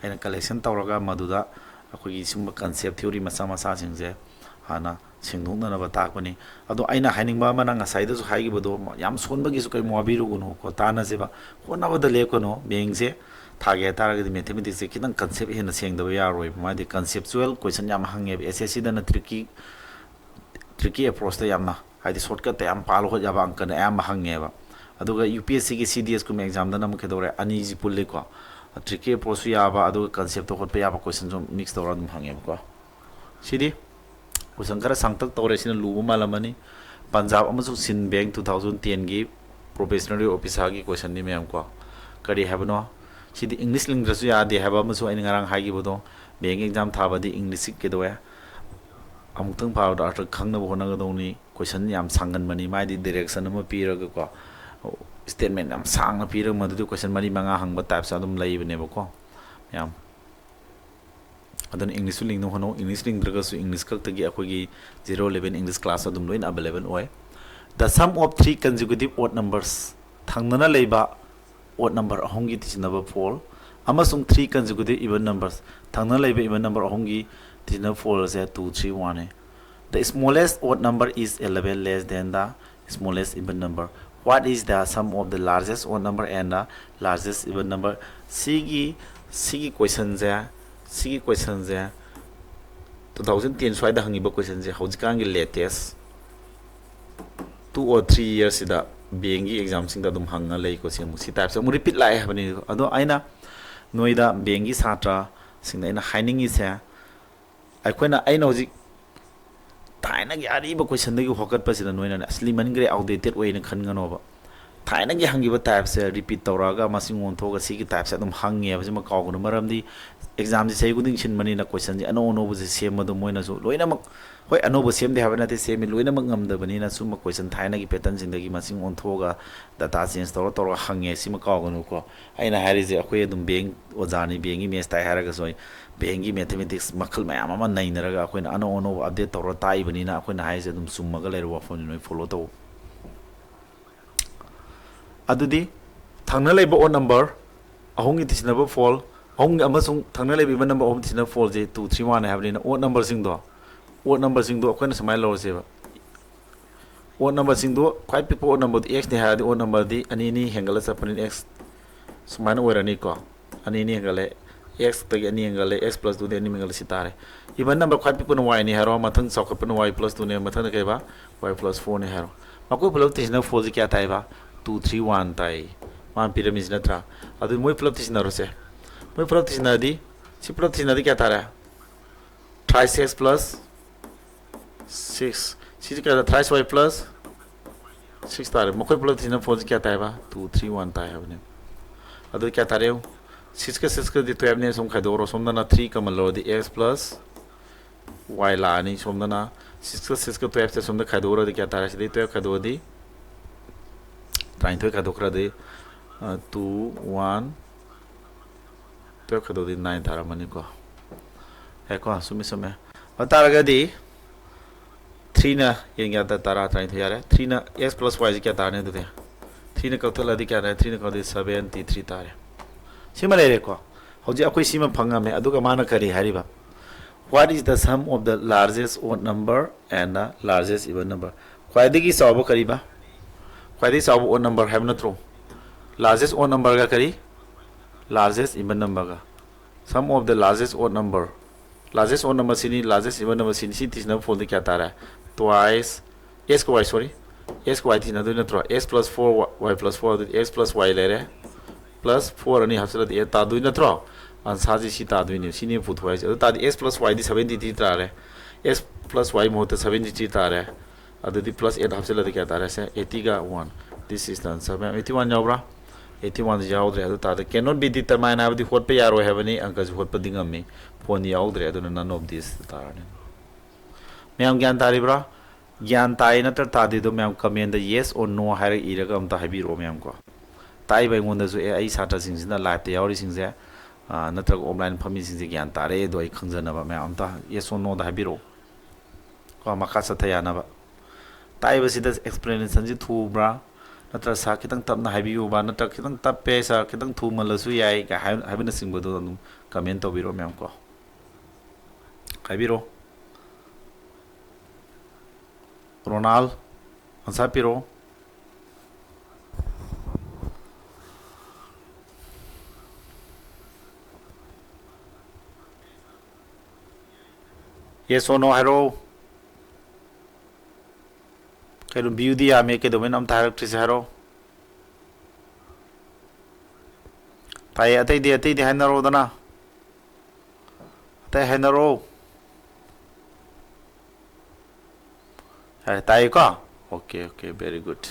ꯑꯩꯅ ꯀꯂꯦꯛꯁꯟ ꯇꯧꯔꯒ ꯃꯗꯨꯗ ꯑꯩꯈꯣꯏꯒꯤ ꯁꯨꯝꯕ ꯀꯟꯁꯦꯞ ꯊꯤꯑꯣꯔꯤ ꯃꯆꯥ ꯃꯆꯥꯁꯤꯡꯁꯦ ꯍꯥꯟꯅ ꯁꯦꯡꯗꯣꯛꯅꯅꯕ ꯇꯥꯛꯄꯅꯤ꯫ ꯑꯗꯣ ꯑꯩꯅ ꯍꯥꯏꯅꯤꯡꯕ ꯑꯃꯅ, ꯉꯁꯥꯏꯗꯁꯨ ꯍꯥꯏꯈꯤꯕꯗꯣ, ꯌꯥꯝ ꯁꯣꯟꯕꯒꯤꯁꯨ ꯀꯔꯤꯝ ꯋꯥꯕꯤꯔꯨꯒꯅꯨꯀꯣ, ꯇꯥꯟꯅꯁꯦꯕ, ꯍꯣꯠꯅꯕꯗ ꯂꯦꯞꯀꯅꯨ꯫ ꯕꯦꯡꯁꯦ ꯊꯥꯒꯦ ꯍꯥꯏꯇꯥꯔꯒꯗꯤ ꯃꯦꯊꯃꯦꯇꯤꯛꯁꯁꯦ ꯈꯤꯇꯪ ꯀꯟꯁꯦꯞ ꯍꯦꯟꯅ ꯁꯦꯡꯗꯕ ꯌꯥꯔꯣꯏꯕ, ꯃꯥꯗꯤ ꯀꯟꯁꯦꯞꯆꯨꯋꯦꯜ ꯀꯣꯏꯁꯟ ꯌꯥꯝ ꯍꯪꯉꯦꯕ꯫ ꯑꯦꯁ ꯑꯦꯁ ꯁꯤꯗꯅ ꯇ꯭ꯔꯤꯛꯀꯤ ꯇ꯭ꯔꯤꯛꯀꯤ ꯑꯦꯄ꯭ꯔꯣꯆꯇ ꯌꯥꯝꯅ, ꯍꯥꯏꯗꯤ ꯁꯣꯔꯠꯀꯠꯇ ꯌꯥꯝ ꯄꯥꯜꯂ ꯍꯣꯠ ꯌꯥꯕ ꯑꯪꯀꯅ ꯑꯌꯥꯝꯕ ꯍꯪꯉꯦꯕ꯫ ꯑꯗꯨꯒ ꯌꯨ ꯄꯤ ꯑꯦꯁ ꯁꯤꯒꯤ ꯁꯤ ꯗꯤ ꯑꯦꯁꯀꯨꯝꯕ ꯑꯦꯛꯖꯥꯝꯗꯅ ꯑꯃꯨꯛ ꯀꯩꯗꯧꯔꯦ, ꯑꯅꯤꯁꯤ ꯄꯨꯜꯂꯤꯀꯣ, ꯇ꯭ꯔꯤꯛꯀꯤ ꯑꯦꯄ꯭ꯔꯣꯆꯁꯨ ꯌꯥꯕ, ꯑꯗꯨꯒ ꯀꯟꯁꯦꯞꯇ ꯍꯣꯠꯄ ꯌꯥꯕ ꯀꯣꯏꯁꯟꯁꯨ ꯃꯤꯛꯁ ꯇꯧꯔꯒ ꯑꯗꯨꯝ ꯍꯪꯉꯦꯕꯀꯣ꯫ ꯁꯤꯗꯤ ꯀꯣꯏꯁꯟ ꯈꯔ ꯁꯥꯡꯇꯛ ꯇꯧꯔꯦ, ꯁꯤꯅ ꯂꯨꯕ ꯃꯥꯜꯂꯝꯃꯅꯤ꯫ ꯄꯟꯖꯥꯕ ꯑꯃꯁꯨꯡ ꯁꯤꯟ ꯕꯦꯡ ꯇꯨ ꯊꯥꯎꯖꯟ ꯇꯦꯟꯒꯤ ꯄ꯭ꯔꯣꯕꯦꯁꯅꯔꯤ ꯑꯣꯐꯤꯁꯥꯔꯒꯤ ꯀꯣꯏꯁꯟꯅꯤ ꯃꯌꯥꯝ ꯀꯣ꯫ ꯀꯔꯤ ꯍꯥꯏꯕꯅꯣ? ꯁꯤꯗꯤ ꯏꯪꯂꯤꯁ ꯂꯤꯡꯗ꯭ꯔꯁꯨ ꯌꯥꯗꯦ ꯍꯥꯏꯕ ꯑꯃꯁꯨ ꯑꯩꯅ ꯉꯔꯥꯡ ꯍꯥꯏꯈꯤꯕꯗꯣ, ꯕꯦꯡ ꯑꯦꯛꯖꯥꯝ ꯊꯥꯕꯗꯤ ꯏꯪꯂꯤꯁꯁꯤ ꯀꯩꯗꯧꯋꯦ, ꯑꯃꯨꯛꯇꯪ ꯄꯥꯕꯗ ꯑꯥꯔꯊ ꯈꯪꯅꯕ ꯍꯣꯠꯅꯒꯗꯧꯅꯤ꯫ ꯀꯣꯏꯁꯟ ꯌꯥꯝ ꯁꯥꯡꯒꯟꯕꯅꯤ, ꯃꯥꯗꯤ ꯗꯥꯏꯔꯦꯛꯁꯟ ꯑꯃ ꯄꯤꯔꯒꯀꯣ, ꯁ꯭ꯇꯦꯠꯃꯦꯟ ꯌꯥꯝ ꯁꯥꯡꯅ ꯄꯤꯔꯒ ꯃꯗꯨꯗꯤ ꯀꯣꯏꯁꯟ ꯃꯔꯤ ꯃꯉꯥ ꯍꯪꯕ ꯇꯥꯏꯞꯁꯦ ꯑꯗꯨꯝ ꯂꯩꯕꯅꯦꯕꯀꯣ ꯃꯌꯥꯝ꯫ ꯑꯗꯨꯅ ꯏꯪꯂꯤꯁꯁꯨ ꯂꯤꯡꯅꯕ ꯍꯣꯠꯅꯧ꯫ ꯏꯪꯂꯤꯁ ꯂꯤꯡꯗ꯭ꯔꯒꯁꯨ ꯏꯪꯂꯤꯁ ꯈꯛꯇꯒꯤ ꯑꯩꯈꯣꯏꯒꯤ ꯖꯤꯔꯣ ꯏꯂꯦꯚꯦꯟ ꯏꯪꯂꯤꯁ ꯀ꯭ꯂꯥꯁ ꯑꯗꯨꯝ ꯂꯣꯏꯅ ꯑꯦꯕꯥꯏꯂꯦꯕꯜ ꯑꯣꯏ꯫ The sum of three consecutive odd numbers, ꯊꯪꯅꯅ ꯂꯩꯕ ꯑꯣꯗ ꯅꯝꯕꯔ ꯑꯍꯨꯝꯒꯤ ꯇꯤꯁꯤꯟꯅꯕ ꯐꯣꯜ ꯑꯃꯁꯨꯡ three consecutive even numbers, ꯊꯪꯅꯅ ꯂꯩꯕ ꯏꯚꯟ ꯅꯝꯕꯔ ꯑꯍꯨꯝꯒꯤ ꯇꯤꯁꯤꯟꯅꯕ ꯐꯣꯜ ꯑꯁꯦ two, three, one ꯅꯤ꯫ The smallest odd number is eleven less than the smallest even number. What is the sum of the largest odd number and the largest even number? ꯁꯤꯒꯤ, ꯁꯤꯒꯤ ꯀꯣꯏꯁꯟꯁꯦ, ꯁꯤꯒꯤ ꯀꯣꯏꯁꯟꯁꯦ two thousand ten ꯁ꯭ꯋꯥꯏꯗ ꯍꯪꯉꯤꯕ ꯀꯣꯏꯁꯟꯁꯦ ꯍꯧꯖꯤꯛꯀꯥꯟꯒꯤ latest two or three yearsꯁꯤꯗ ꯕꯦꯡꯒꯤ ꯑꯦꯛꯖꯥꯝꯁꯤꯡꯗ ꯑꯗꯨꯝ ꯍꯪꯉ ꯂꯩꯀꯣ꯫ ꯁꯤ ꯑꯃꯨꯛ, ꯁꯤ ꯇꯥꯏꯞꯁꯦ ꯑꯃꯨꯛ ꯔꯤꯄꯤꯠ ꯂꯥꯛꯑꯦ ꯍꯥꯏꯕꯅꯤ꯫ ꯑꯗꯣ ꯑꯩꯅ ꯅꯣꯏꯗ, ꯕꯦꯡꯒꯤ ꯁꯥꯇ꯭ꯔꯁꯤꯡꯗ ꯑꯩꯅ ꯍꯥꯏꯅꯤꯡꯉꯤꯁꯦ, ꯑꯩꯈꯣꯏꯅ, ꯑꯩꯅ ꯍꯧꯖꯤꯛ ꯊꯥꯏꯅꯒꯤ ꯑꯔꯤꯕ ꯀꯣꯏꯁꯟꯗꯒꯤ ꯍꯣꯠꯀꯠꯄꯁꯤꯗ ꯅꯣꯏꯅꯅꯦ, "ꯑꯁ, ꯂꯤꯃꯟꯈ꯭ꯔꯦ, ꯑꯥꯎꯠꯗꯦꯇꯦꯠ ꯑꯣꯏꯅ" ꯈꯟꯒꯅꯣꯕ꯫ ꯊꯥꯏꯅꯒꯤ ꯍꯪꯈꯤꯕ ꯇꯥꯏꯞꯁꯦ ꯔꯤꯄꯤꯠ ꯇꯧꯔꯛꯑꯒ ꯃꯁꯤꯡ ꯑꯣꯟꯊꯣꯛꯑꯒ ꯁꯤꯒꯤ ꯇꯥꯏꯞꯁꯦ ꯑꯗꯨꯝ ꯍꯪꯉꯦꯕ꯫ ꯁꯤꯃ ꯀꯥꯎꯒꯅꯨ, ꯃꯔꯝꯗꯤ ꯑꯦꯛꯖꯥꯝꯁꯤ ꯆꯍꯤ ꯈꯨꯗꯤꯡ ꯁꯤꯟꯕꯅꯤꯅ ꯀꯣꯏꯁꯟꯁꯤ ꯑꯅꯧ ꯑꯅꯧꯕꯁꯦ ꯁꯦꯝꯕꯗꯣ ꯃꯣꯏꯅꯁꯨ ꯂꯣꯏꯅꯃꯛ ꯍꯣꯏ, ꯑꯅꯧꯕ ꯁꯦꯝꯗꯦ ꯍꯥꯏꯕ ꯅꯠꯇꯦ, ꯁꯦꯝꯃꯤ꯫ ꯂꯣꯏꯅꯃꯛ ꯉꯝꯗꯕꯅꯤꯅ ꯁꯨꯝꯕ question ꯊꯥꯏꯅꯒꯤ patternꯁꯤꯡꯗꯒꯤ ꯃꯁꯤꯡ ꯑꯣꯟꯊꯣꯛꯑꯒ data change ꯇꯧꯔ ꯇꯧꯔꯒ ꯍꯪꯉꯦ꯫ ꯁꯤꯃ ꯀꯥꯎꯒꯅꯨꯀꯣ꯫ ꯑꯩꯅ ꯍꯥꯏꯔꯤꯁꯦ ꯑꯩꯈꯣꯏ ꯑꯗꯨꯝ bank ꯑꯣꯖꯥꯅꯤ, bankꯀꯤ maths ꯇꯥꯛꯑꯦ ꯍꯥꯏꯔꯒꯁꯨ ꯑꯩ bankꯀꯤ mathematics ꯃꯈꯜ ꯃꯌꯥꯝ ꯑꯃ ꯅꯩꯅꯔꯒ ꯑꯩꯈꯣꯏꯅ ꯑꯅꯧ ꯑꯅꯧꯕ update ꯇꯧꯔ ꯇꯥꯛꯏꯕꯅꯤꯅ ꯑꯩꯈꯣꯏꯅ ꯍꯥꯏꯔꯤꯁꯦ ꯑꯗꯨꯝ ꯆꯨꯝꯃꯒ ꯂꯩꯔꯕ ꯋꯥꯐꯝꯅꯤ, ꯅꯣꯏ follow ꯇꯧ꯫ ꯑꯗꯨꯗꯤ ꯊꯪꯅ ꯂꯩꯕ odd number ꯑꯍꯨꯝꯒꯤ ꯊꯤꯖꯤꯟꯅꯕ four, ꯑꯍꯨꯝꯒꯤ ꯑꯃꯁꯨꯡ ꯊꯪꯅ ꯂꯩꯕ even number ꯑꯍꯨꯝ ꯊꯤꯖꯤꯟꯅꯕ fourꯁꯦ two, three, one ꯍꯥꯏꯕꯅꯤꯅ odd numberꯁꯤꯡꯗꯣ, odd numberꯁꯤꯡꯗꯣ ꯑꯩꯈꯣꯏꯅ ꯁꯨꯃꯥꯏꯅ ꯂꯧꯔꯁꯦꯕ꯫ Odd numberꯁꯤꯡꯗꯣ ꯈ꯭ꯋꯥꯏ ꯄꯤꯛꯄ odd numberꯗꯨ xꯅꯤ ꯍꯥꯏꯔꯗꯤ odd numberꯗꯤ ꯑꯅꯤ ꯑꯅꯤ ꯍꯦꯟꯒꯠꯂ ꯆꯠꯄꯅꯤꯅ x ꯁꯨꯃꯥꯏꯅ ꯑꯣꯏꯔꯅꯤꯀꯣ꯫ ꯑꯅꯤ ꯑꯅꯤ ꯍꯦꯟꯒꯠꯂꯦ, xꯇꯒꯤ ꯑꯅꯤ ꯍꯦꯟꯒꯠꯂꯦ, x plus twoꯗꯤ ꯑꯅꯤ ꯍꯦꯟꯒꯠꯂꯦ, ꯁꯤ ꯇꯥꯔꯦ꯫ Even number ꯈ꯭ꯋꯥꯏ ꯄꯤꯛꯄꯅ yꯅꯤ ꯍꯥꯏꯔꯣ, ꯃꯊꯪ ꯆꯥꯎꯈꯠꯄꯅ y plus twoꯅꯦ, ꯃꯊꯪꯗ ꯀꯩꯕ? Y plus fourꯅꯦ ꯍꯥꯏꯔꯣ꯫ ꯃꯈꯣꯏ ꯄꯨꯂꯞ ꯊꯤꯖꯤꯟꯅꯕ fourꯁꯤ ꯀꯌꯥ ꯇꯥꯏꯕ? Two, three, one ꯇꯥꯏ꯫ ꯃꯥꯅ ꯄꯤꯔꯝꯃꯤꯁꯤ ꯅꯠꯇ꯭ꯔꯥ? ꯑꯗꯨ ꯃꯣꯏ ꯄꯨꯂꯞ ꯊꯤꯖꯤꯟꯅꯔꯣꯁꯦ꯫ ꯃꯣꯏ ꯄꯨꯂꯞ ꯊꯤꯖꯤꯟꯅꯔꯗꯤ, ꯁꯤ ꯄꯨꯂꯞ ꯊꯤꯖꯤꯟꯅꯔꯗꯤ ꯀꯌꯥ ꯇꯥꯔꯦ? Thrice x plus six꯫ ꯁꯤꯁꯦ ꯀꯌꯥ ꯇꯥꯔꯦ? Thrice y plus six ꯇꯥꯔꯦ꯫ ꯃꯈꯣꯏ ꯄꯨꯂꯞ ꯊꯤꯖꯤꯟꯅꯕ fourꯁꯤ ꯀꯌꯥ ꯇꯥꯏꯕ? Two, three, one ꯇꯥꯏ ꯍꯥꯏꯕꯅꯦ꯫ ꯑꯗꯨ ꯀꯌꯥ ꯇꯥꯔꯦ ꯌꯦꯡꯉꯨ꯫ Sixꯀ sixꯀꯗꯤ twelveꯅꯦ, ꯁꯨꯝ ꯈꯥꯏꯗꯣꯛꯑꯣꯔꯣ꯫ ꯁꯣꯝꯗꯅ three common ꯂꯧꯔꯗꯤ x plus y ꯂꯥꯛꯑꯅꯤ꯫ ꯁꯣꯝꯗꯅ sixꯀ sixꯀ twelveꯁꯦ ꯁꯣꯝꯗ ꯈꯥꯏꯗꯣꯛꯎꯔꯗꯤ ꯀꯌꯥ ꯇꯥꯔꯦ? ꯁꯤꯗꯩ twelve ꯈꯥꯏꯗꯣꯛꯑꯗꯤ ꯇꯔꯥꯅꯤꯊꯣꯏ ꯈꯥꯏꯗꯣꯛꯈ꯭ꯔꯗꯤ, ꯑ, two, one, twelve ꯈꯥꯏꯗꯣꯛꯑꯗꯤ nine ꯇꯥꯔꯝꯃꯅꯤꯀꯣ꯫ ꯌꯥꯏꯀꯣ, ꯆꯨꯝꯃꯤ, ꯆꯨꯝꯃꯦ꯫ ꯑꯗꯨ ꯇꯥꯔꯒꯗꯤ threeꯅ ꯌꯦꯡꯒꯦ ꯍꯥꯏꯗ ꯇꯔꯥ, ꯇꯔꯥꯅꯤꯊꯣꯏ ꯌꯥꯔꯦ꯫ Threeꯅ x plus yꯁꯤ ꯀꯌꯥ ꯇꯥꯔꯅꯤ ꯑꯗꯨꯗꯤ? Threeꯅ ꯀꯛꯊꯠꯂꯗꯤ ꯀꯌꯥ ꯇꯥꯔꯦ? Threeꯅ ꯀꯛꯊꯠꯂꯗꯤ seventy three ꯇꯥꯔꯦ꯫ ꯁꯤꯃ ꯂꯩꯔꯦꯀꯣ꯫ ꯍꯧꯖꯤꯛ ꯑꯩꯈꯣꯏ ꯁꯤꯃ ꯐꯪꯉꯝꯃꯦ꯫ ꯑꯗꯨꯒ ꯃꯥꯅ ꯀꯔꯤ ꯍꯥꯏꯔꯤꯕ? What is the sum of the largest odd number and the largest even number? ꯈ꯭ꯋꯥꯏꯗꯒꯤ ꯆꯥꯎꯕ ꯀꯔꯤꯕ? ꯈ꯭ꯋꯥꯏꯗꯒꯤ ꯆꯥꯎꯕ odd number ꯍꯥꯏꯕ ꯅꯠꯇ꯭ꯔꯣ? Largest odd numberꯒ ꯀꯔꯤ? Largest even numberꯒ꯫ Sum of the largest odd number꯫ Largest odd number ꯁꯤꯅꯤ, largest even number ꯁꯤꯅꯤ꯫ ꯁꯤ ꯊꯤꯖꯤꯟꯅꯕ fourꯗꯤ ꯀꯌꯥ ꯇꯥꯔꯦ? Twice, x ꯀ y, sorry, x ꯀ y ꯊꯤꯖꯤꯟꯅꯗꯣꯏ ꯅꯠꯇ꯭ꯔꯣ? X plus four, y plus four, ꯑꯗꯨꯗꯤ x plus y ꯂꯩꯔꯦ꯫ Plus four ꯑꯅꯤ ꯍꯥꯞꯆꯤꯜꯂꯗꯤ eight ꯇꯥꯗꯣꯏ ꯅꯠꯇ꯭ꯔꯣ? Answerꯁꯤ ꯁꯤ ꯇꯥꯗꯣꯏꯅꯦ꯫ ꯁꯤꯅꯤ ꯄꯨꯊꯣꯛ ꯍꯥꯏꯁꯦ꯫ ꯑꯗꯨ ꯇꯥꯔꯗꯤ x plus yꯗꯤ seventy three ꯇꯥꯔꯦ꯫ X plus y ꯃꯍꯨꯠꯇ seventy three ꯇꯥꯔꯦ꯫ ꯑꯗꯨꯗꯤ plus eight ꯍꯥꯞꯆꯤꯜꯂꯗꯤ ꯀꯌꯥ ꯇꯥꯔꯦ? ꯁꯦ, eightyꯒ one꯫ This is the answer꯫ ꯃꯌꯥꯝ eighty one ꯌꯥꯎꯕ꯭ꯔꯥ? Eighty one ꯌꯥꯎꯗ꯭ꯔꯦ꯫ ꯑꯗꯨ ꯇꯥꯔꯗꯤ cannot be determined ꯍꯥꯏꯕꯗꯤ ꯍꯣꯠꯄ ꯌꯥꯔꯣꯏ ꯍꯥꯏꯕꯅꯤ, ꯑꯪꯀꯁꯤ ꯍꯣꯠꯄꯗꯤ ꯉꯝꯃꯤ꯫ Fourꯅꯤ ꯌꯥꯎꯗ꯭ꯔꯦ, ꯑꯗꯨꯅ none of this ꯇꯥꯔꯅꯤ꯫ ꯃꯌꯥꯝ ꯒ꯭ꯌꯥꯟ ꯇꯥꯔꯤꯕ꯭ꯔꯥ? ꯒ꯭ꯌꯥꯟ ꯇꯥꯏ ꯅꯠꯇ꯭ꯔ ꯇꯥꯗꯦꯗꯣ ꯃꯌꯥꯝ comment the yes or no ꯍꯥꯏꯔꯒ ꯏꯔꯒ ꯑꯝꯇ ꯍꯥꯏꯕꯤꯔꯛꯑꯣ ꯃꯌꯥꯝ ꯀꯣ꯫ ꯇꯥꯛꯏꯕ ꯑꯩꯉꯣꯟꯗꯁꯨ, ꯑꯦ, ꯑꯩ ꯁꯥꯇ꯭ꯔꯁꯤꯡꯁꯤꯅ live ꯇ ꯌꯥꯎꯔꯤꯁꯤꯡꯁꯦ, ꯑ, ꯅꯠꯇ꯭ꯔꯒ online ꯐꯝꯃꯤꯁꯤꯡꯁꯦ ꯒ꯭ꯌꯥꯟ ꯇꯥꯔꯦ ꯑꯗꯣ ꯑꯩ ꯈꯪꯖꯅꯕ ꯃꯌꯥꯝ ꯑꯝꯇ yes or no ꯗ ꯍꯥꯏꯕꯤꯔꯛꯑꯣ ꯀꯣ, ꯃꯈꯥ ꯆꯠꯊ ꯌꯥꯅꯕ꯫ ꯇꯥꯛꯏꯕꯁꯤꯗ explanation ꯁꯤ ꯊꯨꯕ꯭ꯔꯥ, ꯅꯠꯇ꯭ꯔ ꯁꯥꯔ ꯈꯤꯇꯪ ꯇꯞꯅ ꯍꯥꯏꯕꯤꯌꯨꯕ, ꯅꯠꯇ꯭ꯔ ꯈꯤꯇꯪ ꯇꯞꯄꯦ ꯁꯥꯔ, ꯈꯤꯇꯪ ꯊꯨꯃꯜꯂꯁꯨ ꯌꯥꯏ ꯀ ꯍꯥꯏ-, ꯍꯥꯏꯕꯅꯆꯤꯡꯕꯗꯣ ꯑꯗꯨꯝ comment ꯇꯧꯕꯤꯔꯛꯑꯣ ꯃꯌꯥꯝ ꯀꯣ꯫ ꯍꯥꯏꯕꯤꯔꯛꯑꯣ꯫ ꯔꯣꯅꯥꯜ, answer ꯄꯤꯔꯛꯑꯣ꯫ Yes or no ꯍꯥꯏꯔꯛꯑꯣ꯫ ꯀꯩꯅꯣ, view ꯗꯤ ꯌꯥꯝꯃꯦ, ꯀꯩꯗꯧꯕꯩꯅꯣ ꯑꯝꯇ ꯍꯥꯏꯔꯛꯇ꯭ꯔꯤꯁꯦ ꯍꯥꯏꯔꯛꯑꯣ꯫ ꯇꯥꯏꯌꯦ, ꯑꯇꯩꯗꯤ, ꯑꯇꯩꯗꯤ ꯍꯥꯏꯅꯔꯛꯑꯣꯗꯅ꯫ ꯑꯇꯩ ꯍꯥꯏꯅꯔꯛꯑꯣ꯫ ꯌꯥꯔꯦ, ꯇꯥꯏꯌꯦꯀꯣ? Okay, okay, very good.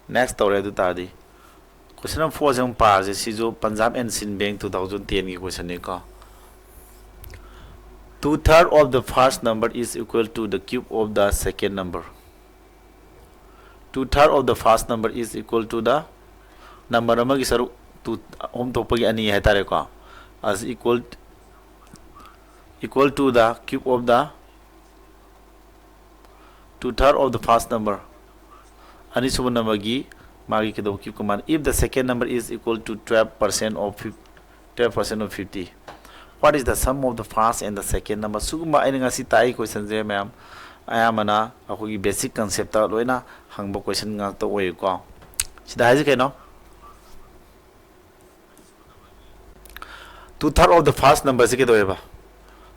Next ꯇꯧꯔꯦ ꯑꯗꯨ ꯇꯥꯔꯗꯤ꯫ Question number four ꯁꯦ ꯑꯃꯨꯛ ꯄꯥꯔꯁꯦ꯫ ꯁꯤꯁꯨ Punjab and Sind Bank two thousand ten ꯒꯤ question ꯅꯤꯀꯣ꯫ Two third of the first number is equal to the cube of the second number. Two third of the first number is equal to the number ꯑꯃꯒꯤ ꯁꯔꯨꯛ two, ꯑꯍꯨꯝ ꯊꯣꯛꯄꯒꯤ ꯑꯅꯤ ꯍꯥꯏꯇꯥꯔꯦꯀꯣ꯫ As equal, equal to the cube of the two third of the first number, ꯑꯅꯤꯁꯨꯕ number ꯒꯤ ꯃꯥꯒꯤ ꯀꯩꯗꯧꯕ cube ꯀ ꯃꯥꯟꯅ, if the second number is equal to twelve percent of fif-, twelve percent of fifty, what is the sum of the first and the second number? ꯁꯤꯒꯨꯝꯕ ꯑꯩꯅ ꯉꯁꯤ ꯇꯥꯛꯏ question ꯁꯦ ꯃꯌꯥꯝ ꯑꯌꯥꯝꯕꯅ ꯑꯩꯈꯣꯏꯒꯤ basic concept ꯇ ꯂꯣꯏꯅ ꯍꯪꯕ question ꯉꯥꯛꯇ ꯑꯣꯏꯌꯦꯀꯣ꯫ ꯁꯤꯗ ꯍꯥꯏꯁꯦ ꯀꯩꯅꯣ? Two third of the first number ꯁꯤ ꯀꯩꯗꯧꯋꯦꯕ?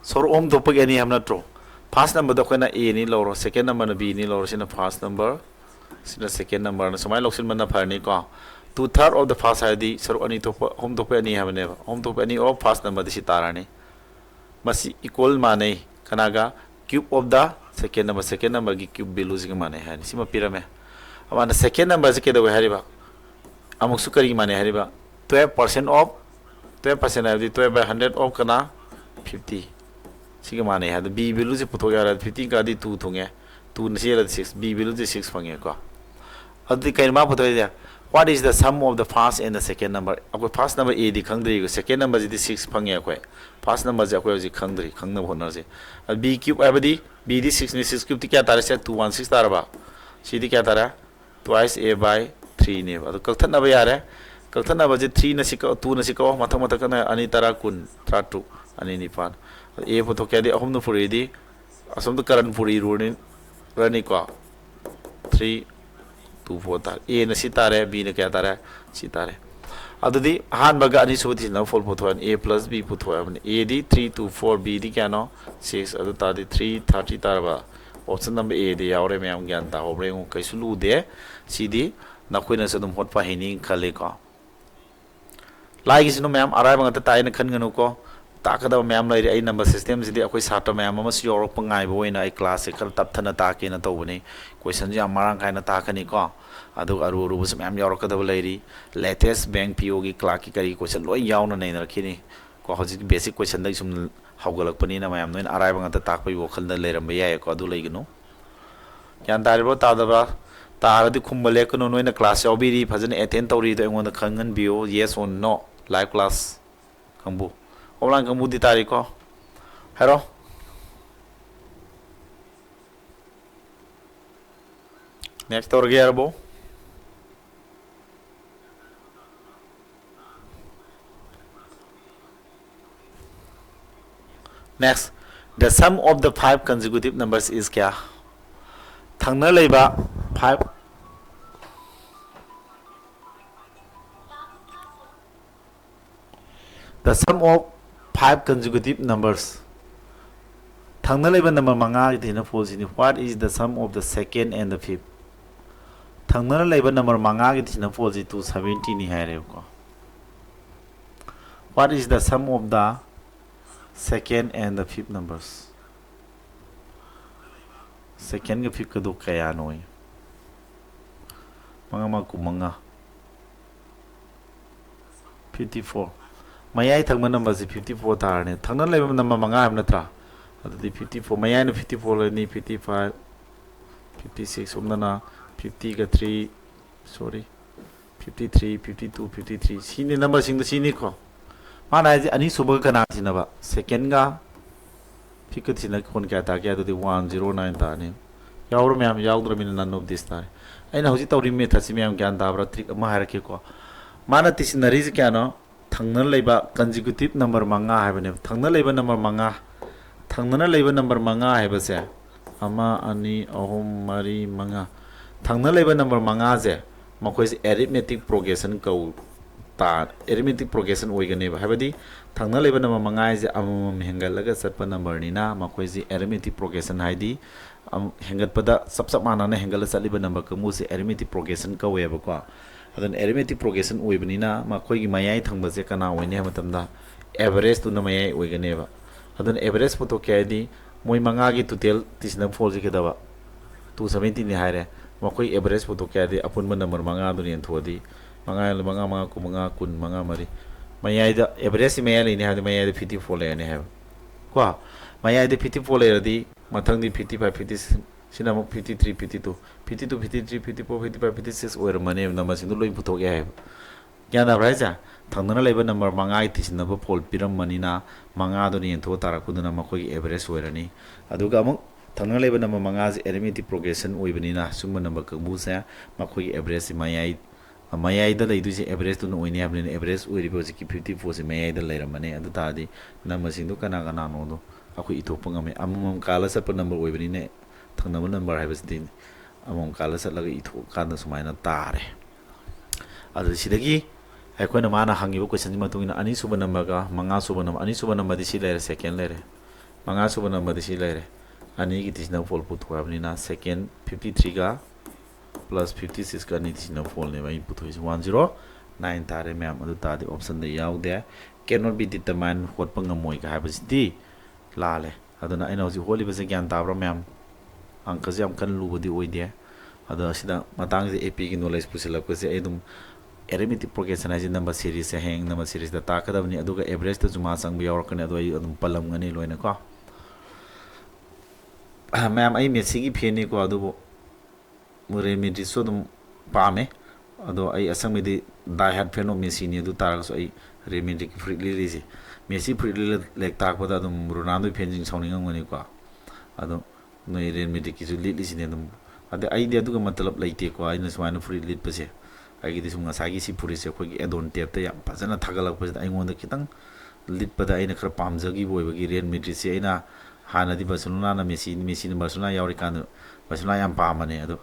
ꯁꯔꯨꯛ ꯑꯍꯨꯝ ꯊꯣꯛꯄꯒꯤ ꯑꯅꯤ ꯍꯥꯏꯕ ꯅꯠꯇ꯭ꯔꯣ? First number ꯗꯣ ꯑꯩꯈꯣꯏꯅ A ꯅꯤ ꯂꯧꯔꯣ, second number ꯅ B ꯅꯤ ꯂꯧꯔꯣ, ꯁꯤꯅ first number, ꯁꯤꯅ second number ꯅ ꯁꯨꯃꯥꯏꯅ ꯂꯧꯁꯤꯟꯕꯅ ꯐꯔꯅꯤꯀꯣ꯫ Two third of the first ꯍꯥꯏꯔꯗꯤ ꯁꯔꯨꯛ ꯑꯅꯤ ꯊꯣꯛꯄ, ꯑꯍꯨꯝ ꯊꯣꯛꯄ ꯑꯅꯤ ꯍꯥꯏꯕꯅꯦꯕ꯫ ꯑꯍꯨꯝ ꯊꯣꯛꯄ ꯑꯅꯤ of first number ꯗꯤ ꯁꯤ ꯇꯥꯔꯅꯤ꯫ ꯃꯁꯤ equal ꯃꯥꯟꯅꯩ ꯀꯅꯥꯒ? Cube of the second number, second number ꯒꯤ cube value ꯁꯤꯒ ꯃꯥꯟꯅꯩ ꯍꯥꯏꯅꯤ꯫ ꯁꯤꯃ ꯄꯤꯔꯝꯃꯦ꯫ ꯑꯃꯅ second number ꯁꯤ ꯀꯩꯗꯧꯋꯦ ꯍꯥꯏꯔꯤꯕ? ꯑꯃꯨꯛꯁꯨ ꯀꯔꯤꯒꯤ ꯃꯥꯟꯅꯩ ꯍꯥꯏꯔꯤꯕ? Twelve percent of, twelve percent ꯍꯥꯏꯕꯗꯤ twelve by hundred of ꯀꯅꯥ? Fifty꯫ ꯁꯤꯒ ꯃꯥꯟꯅꯩ ꯍꯥꯏꯗꯣ꯫ B value ꯁꯦ ꯄꯨꯊꯣꯛ ꯌꯥꯔꯦ꯫ fifteen ꯀꯛꯑꯗꯤ two ꯊꯨꯡꯉꯦ꯫ two ꯅ ꯁꯤ ꯌꯥꯔꯗꯤ six꯫ B value ꯁꯦ six ꯐꯪꯉꯦꯀꯣ꯫ ꯑꯗꯨꯗꯤ ꯀꯩꯅꯣ ꯃꯥ ꯄꯨꯊꯣꯛꯏꯁꯦ? What is the sum of the first and the second number? ꯑꯩꯈꯣꯏ first number A ꯗꯤ ꯈꯪꯗ꯭ꯔꯤ, second number ꯁꯤꯗꯤ six ꯐꯪꯉꯦ ꯑꯩꯈꯣꯏ꯫ First number ꯁꯦ ꯑꯩꯈꯣꯏ ꯍꯧꯖꯤꯛ ꯈꯪꯗ꯭ꯔꯤ, ꯈꯪꯅꯕ ꯍꯣꯠꯅꯔꯁꯤ꯫ ꯑꯗꯨ B cube ꯍꯥꯏꯕꯗꯤ B ꯗꯤ six ꯅꯤ, six cube ꯇꯤ ꯀꯌꯥ ꯇꯥꯔꯦ? ꯁꯦ two one six ꯇꯥꯔꯕ? ꯁꯤꯗꯤ ꯀꯌꯥ ꯇꯥꯔꯦ? Twice A by three ꯅꯦꯕ꯫ ꯑꯗꯨ ꯀꯛꯊꯠꯅꯕ ꯌꯥꯔꯦ꯫ ꯀꯛꯊꯠꯅꯕꯁꯦ three ꯅ ꯁꯤ ꯀꯛ-, two ꯅ ꯁꯤ ꯀꯛꯑꯣ, ꯃꯊꯛ ꯃꯊꯛ ꯀꯛꯅ ꯑꯅꯤ ꯇꯔꯥ ꯀꯨꯟ, ꯇꯔꯥꯇꯔꯨꯛ, ꯑꯅꯤ ꯅꯤꯄꯥꯟ꯫ A ꯄꯨꯊꯣꯛꯀꯦ ꯍꯥꯏꯗꯤ ꯑꯍꯨꯝꯅ ꯄꯨꯔꯛꯏꯗꯤ ꯑꯁꯣꯝꯗ ꯀꯔꯟ ꯄꯨꯔꯤ ꯔꯨꯔꯅꯤ-, ꯔꯅꯤꯀꯣ꯫ Three two four ꯇꯥꯔꯦ꯫ A ꯅ ꯁꯤ ꯇꯥꯔꯦ, B ꯅ ꯀꯌꯥ ꯇꯥꯔꯦ? ꯁꯤ ꯇꯥꯔꯦ꯫ ꯑꯗꯨꯗꯤ ꯑꯍꯥꯟꯕꯒ ꯑꯅꯤꯁꯨꯕ ꯊꯤꯖꯤꯟꯅꯕ ꯐꯣꯜ ꯄꯨꯊꯣꯛꯑꯅꯤ꯫ A plus B ꯄꯨꯊꯣꯛꯑꯕꯅꯤ꯫ A ꯗꯤ three two four, B ꯗꯤ ꯀꯌꯥꯅꯣ? Six꯫ ꯑꯗꯨ ꯇꯥꯔꯗꯤ three thirty ꯇꯥꯔꯕ꯫ Option number A ꯗ ꯌꯥꯎꯔꯦ꯫ ꯃꯌꯥꯝ ꯒ꯭ꯌꯥꯟ ꯇꯥꯍꯧꯕ꯭ꯔꯥ ꯌꯦꯡꯉꯨ꯫ ꯀꯩꯁꯨ ꯂꯨꯗꯦ꯫ ꯁꯤꯗꯤ ꯅꯈꯣꯏꯅꯁꯨ ꯑꯗꯨꯝ ꯍꯣꯠꯄ ꯍꯩꯅꯤ ꯈꯜꯂꯤꯀꯣ꯫ ꯂꯥꯏꯒꯤꯁꯤꯅ ꯃꯌꯥꯝ ꯑꯔꯥꯏꯕ ꯉꯥꯛꯇ ꯇꯥꯛꯑꯦꯅ ꯈꯟꯒꯅꯨꯀꯣ꯫ ꯇꯥꯛꯀꯗꯕ ꯃꯌꯥꯝ ꯂꯩꯔꯤ꯫ ꯑꯩ number system ꯁꯤꯗꯤ ꯑꯩꯈꯣꯏ ꯁꯥꯇ꯭ꯔ ꯃꯌꯥꯝ ꯑꯃꯁꯨ ꯌꯥꯎꯔꯛꯄ ꯉꯥꯏꯕ ꯑꯣꯏꯅ ꯑꯩ class ꯁꯦ ꯈꯔ ꯇꯞꯊꯅ ꯇꯥꯛꯀꯦꯅ ꯇꯧꯕꯅꯤ꯫ Question ꯁꯨ ꯌꯥꯝ ꯃꯔꯥꯡ ꯀꯥꯏꯅ ꯇꯥꯛꯀꯅꯤꯀꯣ꯫ ꯑꯗꯨꯒ ꯑꯔꯨ ꯑꯔꯨꯕꯁꯨ ꯃꯌꯥꯝ ꯌꯥꯎꯔꯛꯀꯗꯕ ꯂꯩꯔꯤ꯫ Latest bank P O ꯒꯤ clerk ꯀꯤ ꯀꯔꯤ question ꯂꯣꯏ ꯌꯥꯎꯅ ꯅꯩꯅꯔꯛꯈꯤꯅꯤ꯫ ꯀꯣ, ꯍꯧꯖꯤꯛ basic question ꯗꯒꯤ ꯁꯨꯝ ꯍꯧꯒꯠꯂꯛꯄꯅꯤꯅ ꯃꯌꯥꯝ ꯅꯣꯏꯅ ꯑꯔꯥꯏꯕ ꯉꯥꯛꯇ ꯇꯥꯛꯄꯒꯤ ꯋꯥꯈꯜꯗ ꯂꯩꯔꯝꯕ ꯌꯥꯏꯀꯣ, ꯑꯗꯨ ꯂꯩꯒꯅꯨ꯫ ꯒ꯭ꯌꯥꯟ ꯇꯥꯔꯤꯕ꯭ꯔꯣ? ꯇꯥꯗꯕ꯭ꯔꯥ? ꯇꯥꯔꯗꯤ ꯈꯨꯝꯕ ꯂꯦꯞꯀꯅꯨ꯫ ꯅꯣꯏꯅ class ꯌꯥꯎꯕꯤꯔꯤ, ꯐꯖꯅ attend ꯇꯧꯔꯤꯗꯣ ꯑꯩꯉꯣꯟꯗ ꯈꯪꯍꯟꯕꯤꯌꯨ, yes or no, live class ꯀꯥꯡꯕꯨ꯫ Offline ꯀꯥꯡꯕꯨꯗꯤ ꯇꯥꯔꯤꯀꯣ? ꯍꯥꯏꯔꯣ꯫ Next ꯇꯧꯔꯒꯦ ꯍꯥꯏꯔꯕꯣ? Next, the sum of the five consecutive numbers is ꯀꯌꯥ? ꯊꯪꯅ ꯂꯩꯕ five, the sum of five consecutive numbers. ꯊꯪꯅ ꯂꯩꯕ number ꯃꯉꯥꯒꯤ ꯊꯤꯅ ꯐꯣꯜꯁꯤꯅꯤ꯫ What is the sum of the second and the fifth? ꯊꯪꯅꯅ ꯂꯩꯕ number ꯃꯉꯥꯒꯤ ꯊꯤꯅ ꯐꯣꯜꯁꯤ two seventy ꯅꯤ ꯍꯥꯏꯔꯦꯕꯀꯣ꯫ What is the sum of the second and the fifth numbers? Second ꯒ fifth ꯀꯗꯣ ꯀꯌꯥꯅꯣ? ꯃꯉꯥ ꯃꯉꯥ ꯀꯨꯟꯃꯉꯥ꯫ Fifty four꯫ ꯃꯌꯥꯏ ꯊꯪꯕ number ꯁꯤ fifty four ꯇꯥꯔꯅꯤ꯫ ꯊꯪꯅꯅ ꯂꯩꯕ number ꯃꯉꯥ ꯍꯥꯏꯕ ꯅꯠꯇ꯭ꯔꯥ? ꯑꯗꯨꯗꯤ fifty four, ꯃꯌꯥꯏꯅ fifty four ꯂꯩꯅꯤ, fifty five, fifty six, ꯁꯣꯝꯗꯅ fifty ꯒ three, sorry, fifty three, fifty two, fifty three, ꯁꯤꯅꯤ numberꯁꯤꯡꯗꯣ ꯁꯤꯅꯤꯀꯣ꯫ ꯃꯥꯅ ꯍꯥꯏꯁꯦ ꯑꯅꯤꯁꯨꯕꯒ ꯀꯅꯥ ꯁꯤꯟꯅꯕ? Secondꯒ fifthꯀ ꯁꯤꯟꯅ ꯀꯣꯟ ꯀꯌꯥ ꯇꯥꯒꯦ? ꯑꯗꯨꯗꯤ one zero nine ꯇꯥꯅꯤ꯫ ꯌꯥꯎꯔ ꯃꯌꯥꯝ? ꯌꯥꯎꯗ꯭ꯔꯃꯤꯅ none of this ꯇꯥꯔꯦ꯫ ꯑꯩꯅ ꯍꯧꯖꯤꯛ ꯇꯧꯔꯤ methodꯁꯤ ꯃꯌꯥꯝ ꯒ꯭ꯌꯥꯟ ꯇꯥꯕ꯭ꯔꯥ? Trick ꯑꯃ ꯍꯥꯏꯔꯛꯀꯦꯀꯣ꯫ ꯃꯥꯅ ꯇꯤꯁꯤꯟꯅꯔꯤꯁꯦ ꯀꯌꯥꯅꯣ? ꯊꯪꯅꯅ ꯂꯩꯕ consecutive number ꯃꯉꯥ ꯍꯥꯏꯕꯅꯦꯕ꯫ ꯊꯪꯅꯅ ꯂꯩꯕ number ꯃꯉꯥ, ꯊꯪꯅꯅ ꯂꯩꯕ number ꯃꯉꯥ ꯍꯥꯏꯕꯁꯦ, ꯑꯃ, ꯑꯅꯤ, ꯑꯍꯨꯝ, ꯃꯔꯤ, ꯃꯉꯥ, ꯊꯪꯅꯅ ꯂꯩꯕ number ꯃꯉꯥꯁꯦ ꯃꯈꯣꯏꯁꯦ arithmetic progression ꯀꯧ ꯇꯥ-, arithmetic progression ꯑꯣꯏꯒꯅꯦꯕ꯫ ꯍꯥꯏꯕꯗꯤ ꯊꯪꯅꯅ ꯂꯩꯕ number ꯃꯉꯥ ꯍꯥꯏꯁꯦ ꯑꯃꯃꯝ ꯍꯦꯟꯒꯠꯂꯒ ꯆꯠꯄ numberꯅꯤꯅ ꯃꯈꯣꯏꯁꯦ arithmetic progression ꯍꯥꯏꯗꯤ ꯑꯝ-, ꯍꯦꯟꯒꯠꯄꯗ ꯆꯞ ꯆꯞ ꯃꯥꯟꯅꯅ ꯍꯦꯟꯒꯠꯂ ꯆꯠꯂꯤꯕ number ꯀꯥꯡꯕꯨꯁꯦ arithmetic progression ꯀꯧꯋꯦꯕꯀꯣ꯫ ꯑꯗꯨꯅ arithmetic progression ꯑꯣꯏꯕꯅꯤꯅ ꯃꯈꯣꯏꯒꯤ ꯃꯌꯥꯏ ꯊꯪꯕꯁꯦ ꯀꯅꯥ ꯑꯣꯏꯅꯤ ꯍꯥꯏꯕ ꯃꯇꯝꯗ averageꯇꯨꯅ ꯃꯌꯥꯏ ꯑꯣꯏꯒꯅꯦꯕ꯫ ꯑꯗꯨꯅ average ꯄꯨꯊꯣꯛꯀꯦ ꯍꯥꯏꯗꯤ ꯃꯣꯏ ꯃꯉꯥꯒꯤ total ꯇꯤꯁꯤꯟꯅ ꯐꯣꯜꯁꯦ ꯀꯩꯗꯧꯕ? Two seventyꯅꯤ ꯍꯥꯏꯔꯦ꯫ ꯃꯈꯣꯏ average ꯄꯨꯊꯣꯛꯀꯦ ꯍꯥꯏꯗꯤ ꯑꯄꯨꯟꯕ number ꯃꯉꯥꯗꯨꯅ ꯌꯦꯟꯊꯣꯛꯑꯗꯤ ꯃꯉꯥ, ꯃꯉꯥ, ꯃꯉꯥ, ꯀꯨꯟꯃꯉꯥ, ꯀꯨꯟ, ꯃꯉꯥ, ꯃꯔꯤ꯫ ꯃꯌꯥꯏꯗ averageꯁꯤ ꯃꯌꯥꯏ ꯂꯩꯅꯤ ꯍꯥꯏꯕꯗꯤ ꯃꯌꯥꯏꯗ fifty four ꯂꯩꯔꯅꯤ ꯍꯥꯏꯕ ꯀꯣ꯫ ꯃꯌꯥꯏꯗ fifty four ꯂꯩꯔꯗꯤ ꯃꯊꯪꯗꯤ fifty five, fifty six, ꯁꯤꯅ ꯑꯃꯨꯛ fifty three, fifty two, fifty two, fifty three, fifty four, fifty five, fifty six ꯑꯣꯏꯔꯝꯃꯅꯦꯕ꯫ Numberꯁꯤꯡꯗꯣ ꯂꯣꯏ ꯄꯨꯊꯣꯛ ꯌꯥꯏ ꯍꯥꯏꯕ꯫ ꯒ꯭ꯌꯥꯟ ꯇꯥꯕ꯭ꯔꯥ ꯍꯥꯏꯁꯦ? ꯊꯪꯅꯅ ꯂꯩꯕ number ꯃꯉꯥꯒꯤ ꯇꯤꯁꯤꯟꯅꯕ ꯐꯣꯜ ꯄꯤꯔꯝꯕꯅꯤꯅ ꯃꯉꯥꯗꯨꯅ ꯌꯦꯟꯊꯣꯛꯑ ꯇꯥꯔꯛꯄꯗꯨꯅ ꯃꯈꯣꯏꯒꯤ average ꯑꯣꯏꯔꯅꯤ꯫ ꯑꯗꯨꯒ ꯑꯃꯨꯛ ꯊꯪꯅꯅ ꯂꯩꯕ number ꯃꯉꯥꯁꯦ arithmetic progression ꯑꯣꯏꯕꯅꯤꯅ ꯁꯨꯝꯕ number ꯀꯥꯡꯕꯨꯁꯦ ꯃꯈꯣꯏꯒꯤ averageꯁꯤ ꯃꯌꯥꯏ, ꯃꯌꯥꯏꯗ ꯂꯩꯗꯣꯏꯁꯦ averageꯇꯨꯅ ꯑꯣꯏꯅꯤ ꯍꯥꯏꯕꯅꯤꯅ average ꯑꯣꯏꯔꯤꯕ ꯍꯧꯖꯤꯛꯀꯤ fifty fourꯁꯦ ꯃꯌꯥꯏꯗ ꯂꯩꯔꯝꯃꯅꯤ꯫ ꯑꯗꯨ ꯇꯥꯔꯗꯤ numberꯁꯤꯡꯗꯣ ꯀꯅꯥ ꯀꯅꯥꯅꯣꯗꯣ ꯑꯩꯈꯣꯏ ꯏꯊꯣꯛꯄ ꯉꯝꯃꯦ꯫ ꯑꯃꯃꯝ ꯀꯥꯜꯂ ꯆꯠꯄ number ꯑꯣꯏꯕꯅꯤꯅ ꯊꯪꯅꯕ number ꯍꯥꯏꯕꯁꯤꯗꯤ ꯑꯃꯃꯝ ꯀꯥꯜꯂ ꯆꯠꯂꯒ ꯏꯊꯣꯛꯑꯀꯥꯟꯗ ꯁꯨꯃꯥꯏꯅ ꯇꯥꯔꯦ꯫ ꯑꯗꯨ ꯁꯤꯗꯒꯤ ꯑꯩꯈꯣꯏꯅ ꯃꯥꯅ ꯍꯪꯉꯤꯕ questionꯁꯤ ꯃꯇꯨꯡ ꯏꯟꯅ ꯑꯅꯤꯁꯨꯕ numberꯒ ꯃꯉꯥꯁꯨꯕ number, ꯑꯅꯤꯁꯨꯕ numberꯗꯤ ꯁꯤ ꯂꯩꯔꯦ, second ꯂꯩꯔꯦ, ꯃꯉꯥꯁꯨꯕ numberꯗꯤ ꯁꯤ ꯂꯩꯔꯦ꯫ ꯑꯅꯤꯒꯤ ꯇꯤꯁꯤꯟꯅ ꯐꯣꯜ ꯄꯨꯊꯣꯛꯑꯕꯅꯤꯅ second fifty threeꯒ plus fifty sixꯀ ꯑꯅꯤ ꯇꯤꯁꯤꯟꯅ ꯐꯣꯜꯅꯦꯕ ꯑꯩꯅ ꯄꯨꯊꯣꯛꯏꯁꯦ꯫ One zero nine ꯇꯥꯔꯦ ꯃꯌꯥꯝ꯫ ꯑꯗꯨ ꯇꯥꯔꯗꯤ optionꯗ ꯌꯥꯎꯗꯦ꯫ Cannot be determined, ꯍꯣꯠꯄ ꯉꯝꯃꯣꯏꯒ ꯍꯥꯏꯕꯁꯤꯗꯤ ꯂꯥꯜꯂꯦ꯫ ꯑꯗꯨꯅ ꯑꯩꯅ ꯍꯧꯖꯤꯛ ꯍꯣꯠꯂꯤꯕꯁꯦ ꯒ꯭ꯌꯥꯟ ꯇꯥꯕ꯭ꯔꯥ ꯃꯌꯥꯝ? ꯑꯪꯀꯁꯦ ꯌꯥꯝ ꯀꯟꯅ ꯂꯨꯕꯗꯤ ꯑꯣꯏꯗꯦ꯫ ꯑꯗꯣ ꯑꯁꯤꯗ ꯃꯇꯥꯡꯁꯤꯗ APꯒꯤ knowledge ꯄꯨꯁꯤꯜꯂꯛꯄꯁꯦ ꯑꯩ ꯑꯗꯨꯝ arithmetic progression ꯍꯥꯏꯁꯦ number seriesꯁꯦ ꯍꯌꯦꯡ number seriesꯇ ꯇꯥꯛꯀꯗꯕꯅꯤ꯫ ꯑꯗꯨꯒ averageꯇꯁꯨ ꯃꯥ ꯆꯪꯕ ꯌꯥꯎꯔꯛꯀꯅꯤ꯫ ꯑꯗꯣ ꯑꯩ ꯑꯗꯨꯝ ꯄꯜꯂꯝꯒꯅꯤ ꯂꯣꯏꯅꯀꯣ꯫ ꯃꯌꯥꯝ, ꯑꯩ ꯃꯦꯁꯤꯒꯤ ꯐꯦꯟꯅꯤꯀꯣ, ꯑꯗꯨꯕꯨ ꯔꯤꯌꯦꯜ ꯃꯦꯗ꯭ꯔꯤꯠꯁꯨ ꯑꯗꯨꯝ ꯄꯥꯝꯃꯦ꯫ ꯑꯗꯣ ꯑꯩ ꯑꯁꯦꯡꯕꯩꯗꯤ ꯗꯥꯏ ꯍꯥꯔꯠ ꯐꯦꯟ ꯑꯣꯐ ꯃꯦꯁꯤꯅꯤ꯫ ꯑꯗꯨ ꯇꯥꯔꯒꯁꯨ ꯑꯩ ꯔꯤꯌꯦꯜ ꯃꯦꯗ꯭ꯔꯤꯠꯀꯤ ꯐꯨꯔꯤꯠ ꯂꯤꯠꯂꯤꯁꯦ꯫ ꯃꯦꯁꯤ ꯐꯨꯔꯤꯠ ꯂꯤꯠꯂ ꯂꯦꯛ ꯇꯥꯛꯄꯗ ꯑꯗꯨꯝ ꯔꯣꯅꯥꯜꯗꯣ ꯐꯦꯟꯁꯤꯡ ꯁꯥꯎꯅꯤꯡꯉꯝꯒꯅꯤꯀꯣ꯫ ꯑꯗꯣ ꯅꯣꯏ ꯔꯤꯌꯦꯜ ꯃꯦꯗ꯭ꯔꯤꯠꯀꯤꯁꯨ ꯂꯤꯠꯂꯤꯁꯤꯅꯦ ꯑꯗꯨꯝ꯫ ꯑꯗ ꯑꯩꯗꯤ ꯑꯗꯨꯒ ꯃꯇꯂꯕ ꯂꯩꯇꯦꯀꯣ, ꯑꯩꯅ ꯁꯨꯃꯥꯏꯅ ꯐꯨꯔꯤꯠ ꯂꯤꯠꯄꯁꯦ꯫ ꯑꯩꯒꯤꯗꯤ ꯁꯨꯝ ꯉꯁꯥꯏꯒꯤ ꯁꯤ ꯐꯨꯔꯤꯠꯁꯦ ꯑꯩꯈꯣꯏꯒꯤ ꯑꯦꯗꯣꯟ ꯇꯦꯞꯇ ꯌꯥꯝ ꯐꯖꯅ ꯊꯥꯒꯠꯂꯛꯄꯁꯤꯗ ꯑꯩꯉꯣꯟꯗ ꯈꯤꯇꯪ ꯂꯤꯠꯄꯗ ꯑꯩꯅ ꯈꯔ ꯄꯥꯝꯖꯈꯤꯕ ꯑꯣꯏꯕꯒꯤ, ꯔꯤꯌꯦꯜ ꯃꯦꯗ꯭ꯔꯤꯠꯁꯦ ꯑꯩꯅ ꯍꯥꯟꯅꯗꯤ ꯕꯥꯔꯁꯦꯂꯣꯅꯥꯅ ꯃꯦꯁꯤ, ꯃꯦꯁꯤꯅ ꯕꯥꯔꯁꯦꯂꯣꯅꯥ ꯌꯥꯎꯔꯤꯀꯥꯟꯗ ꯕꯥꯔꯁꯦꯂꯣꯅꯥ ꯌꯥꯝ ꯄꯥꯝꯕꯅꯦ꯫ ꯑꯗꯣ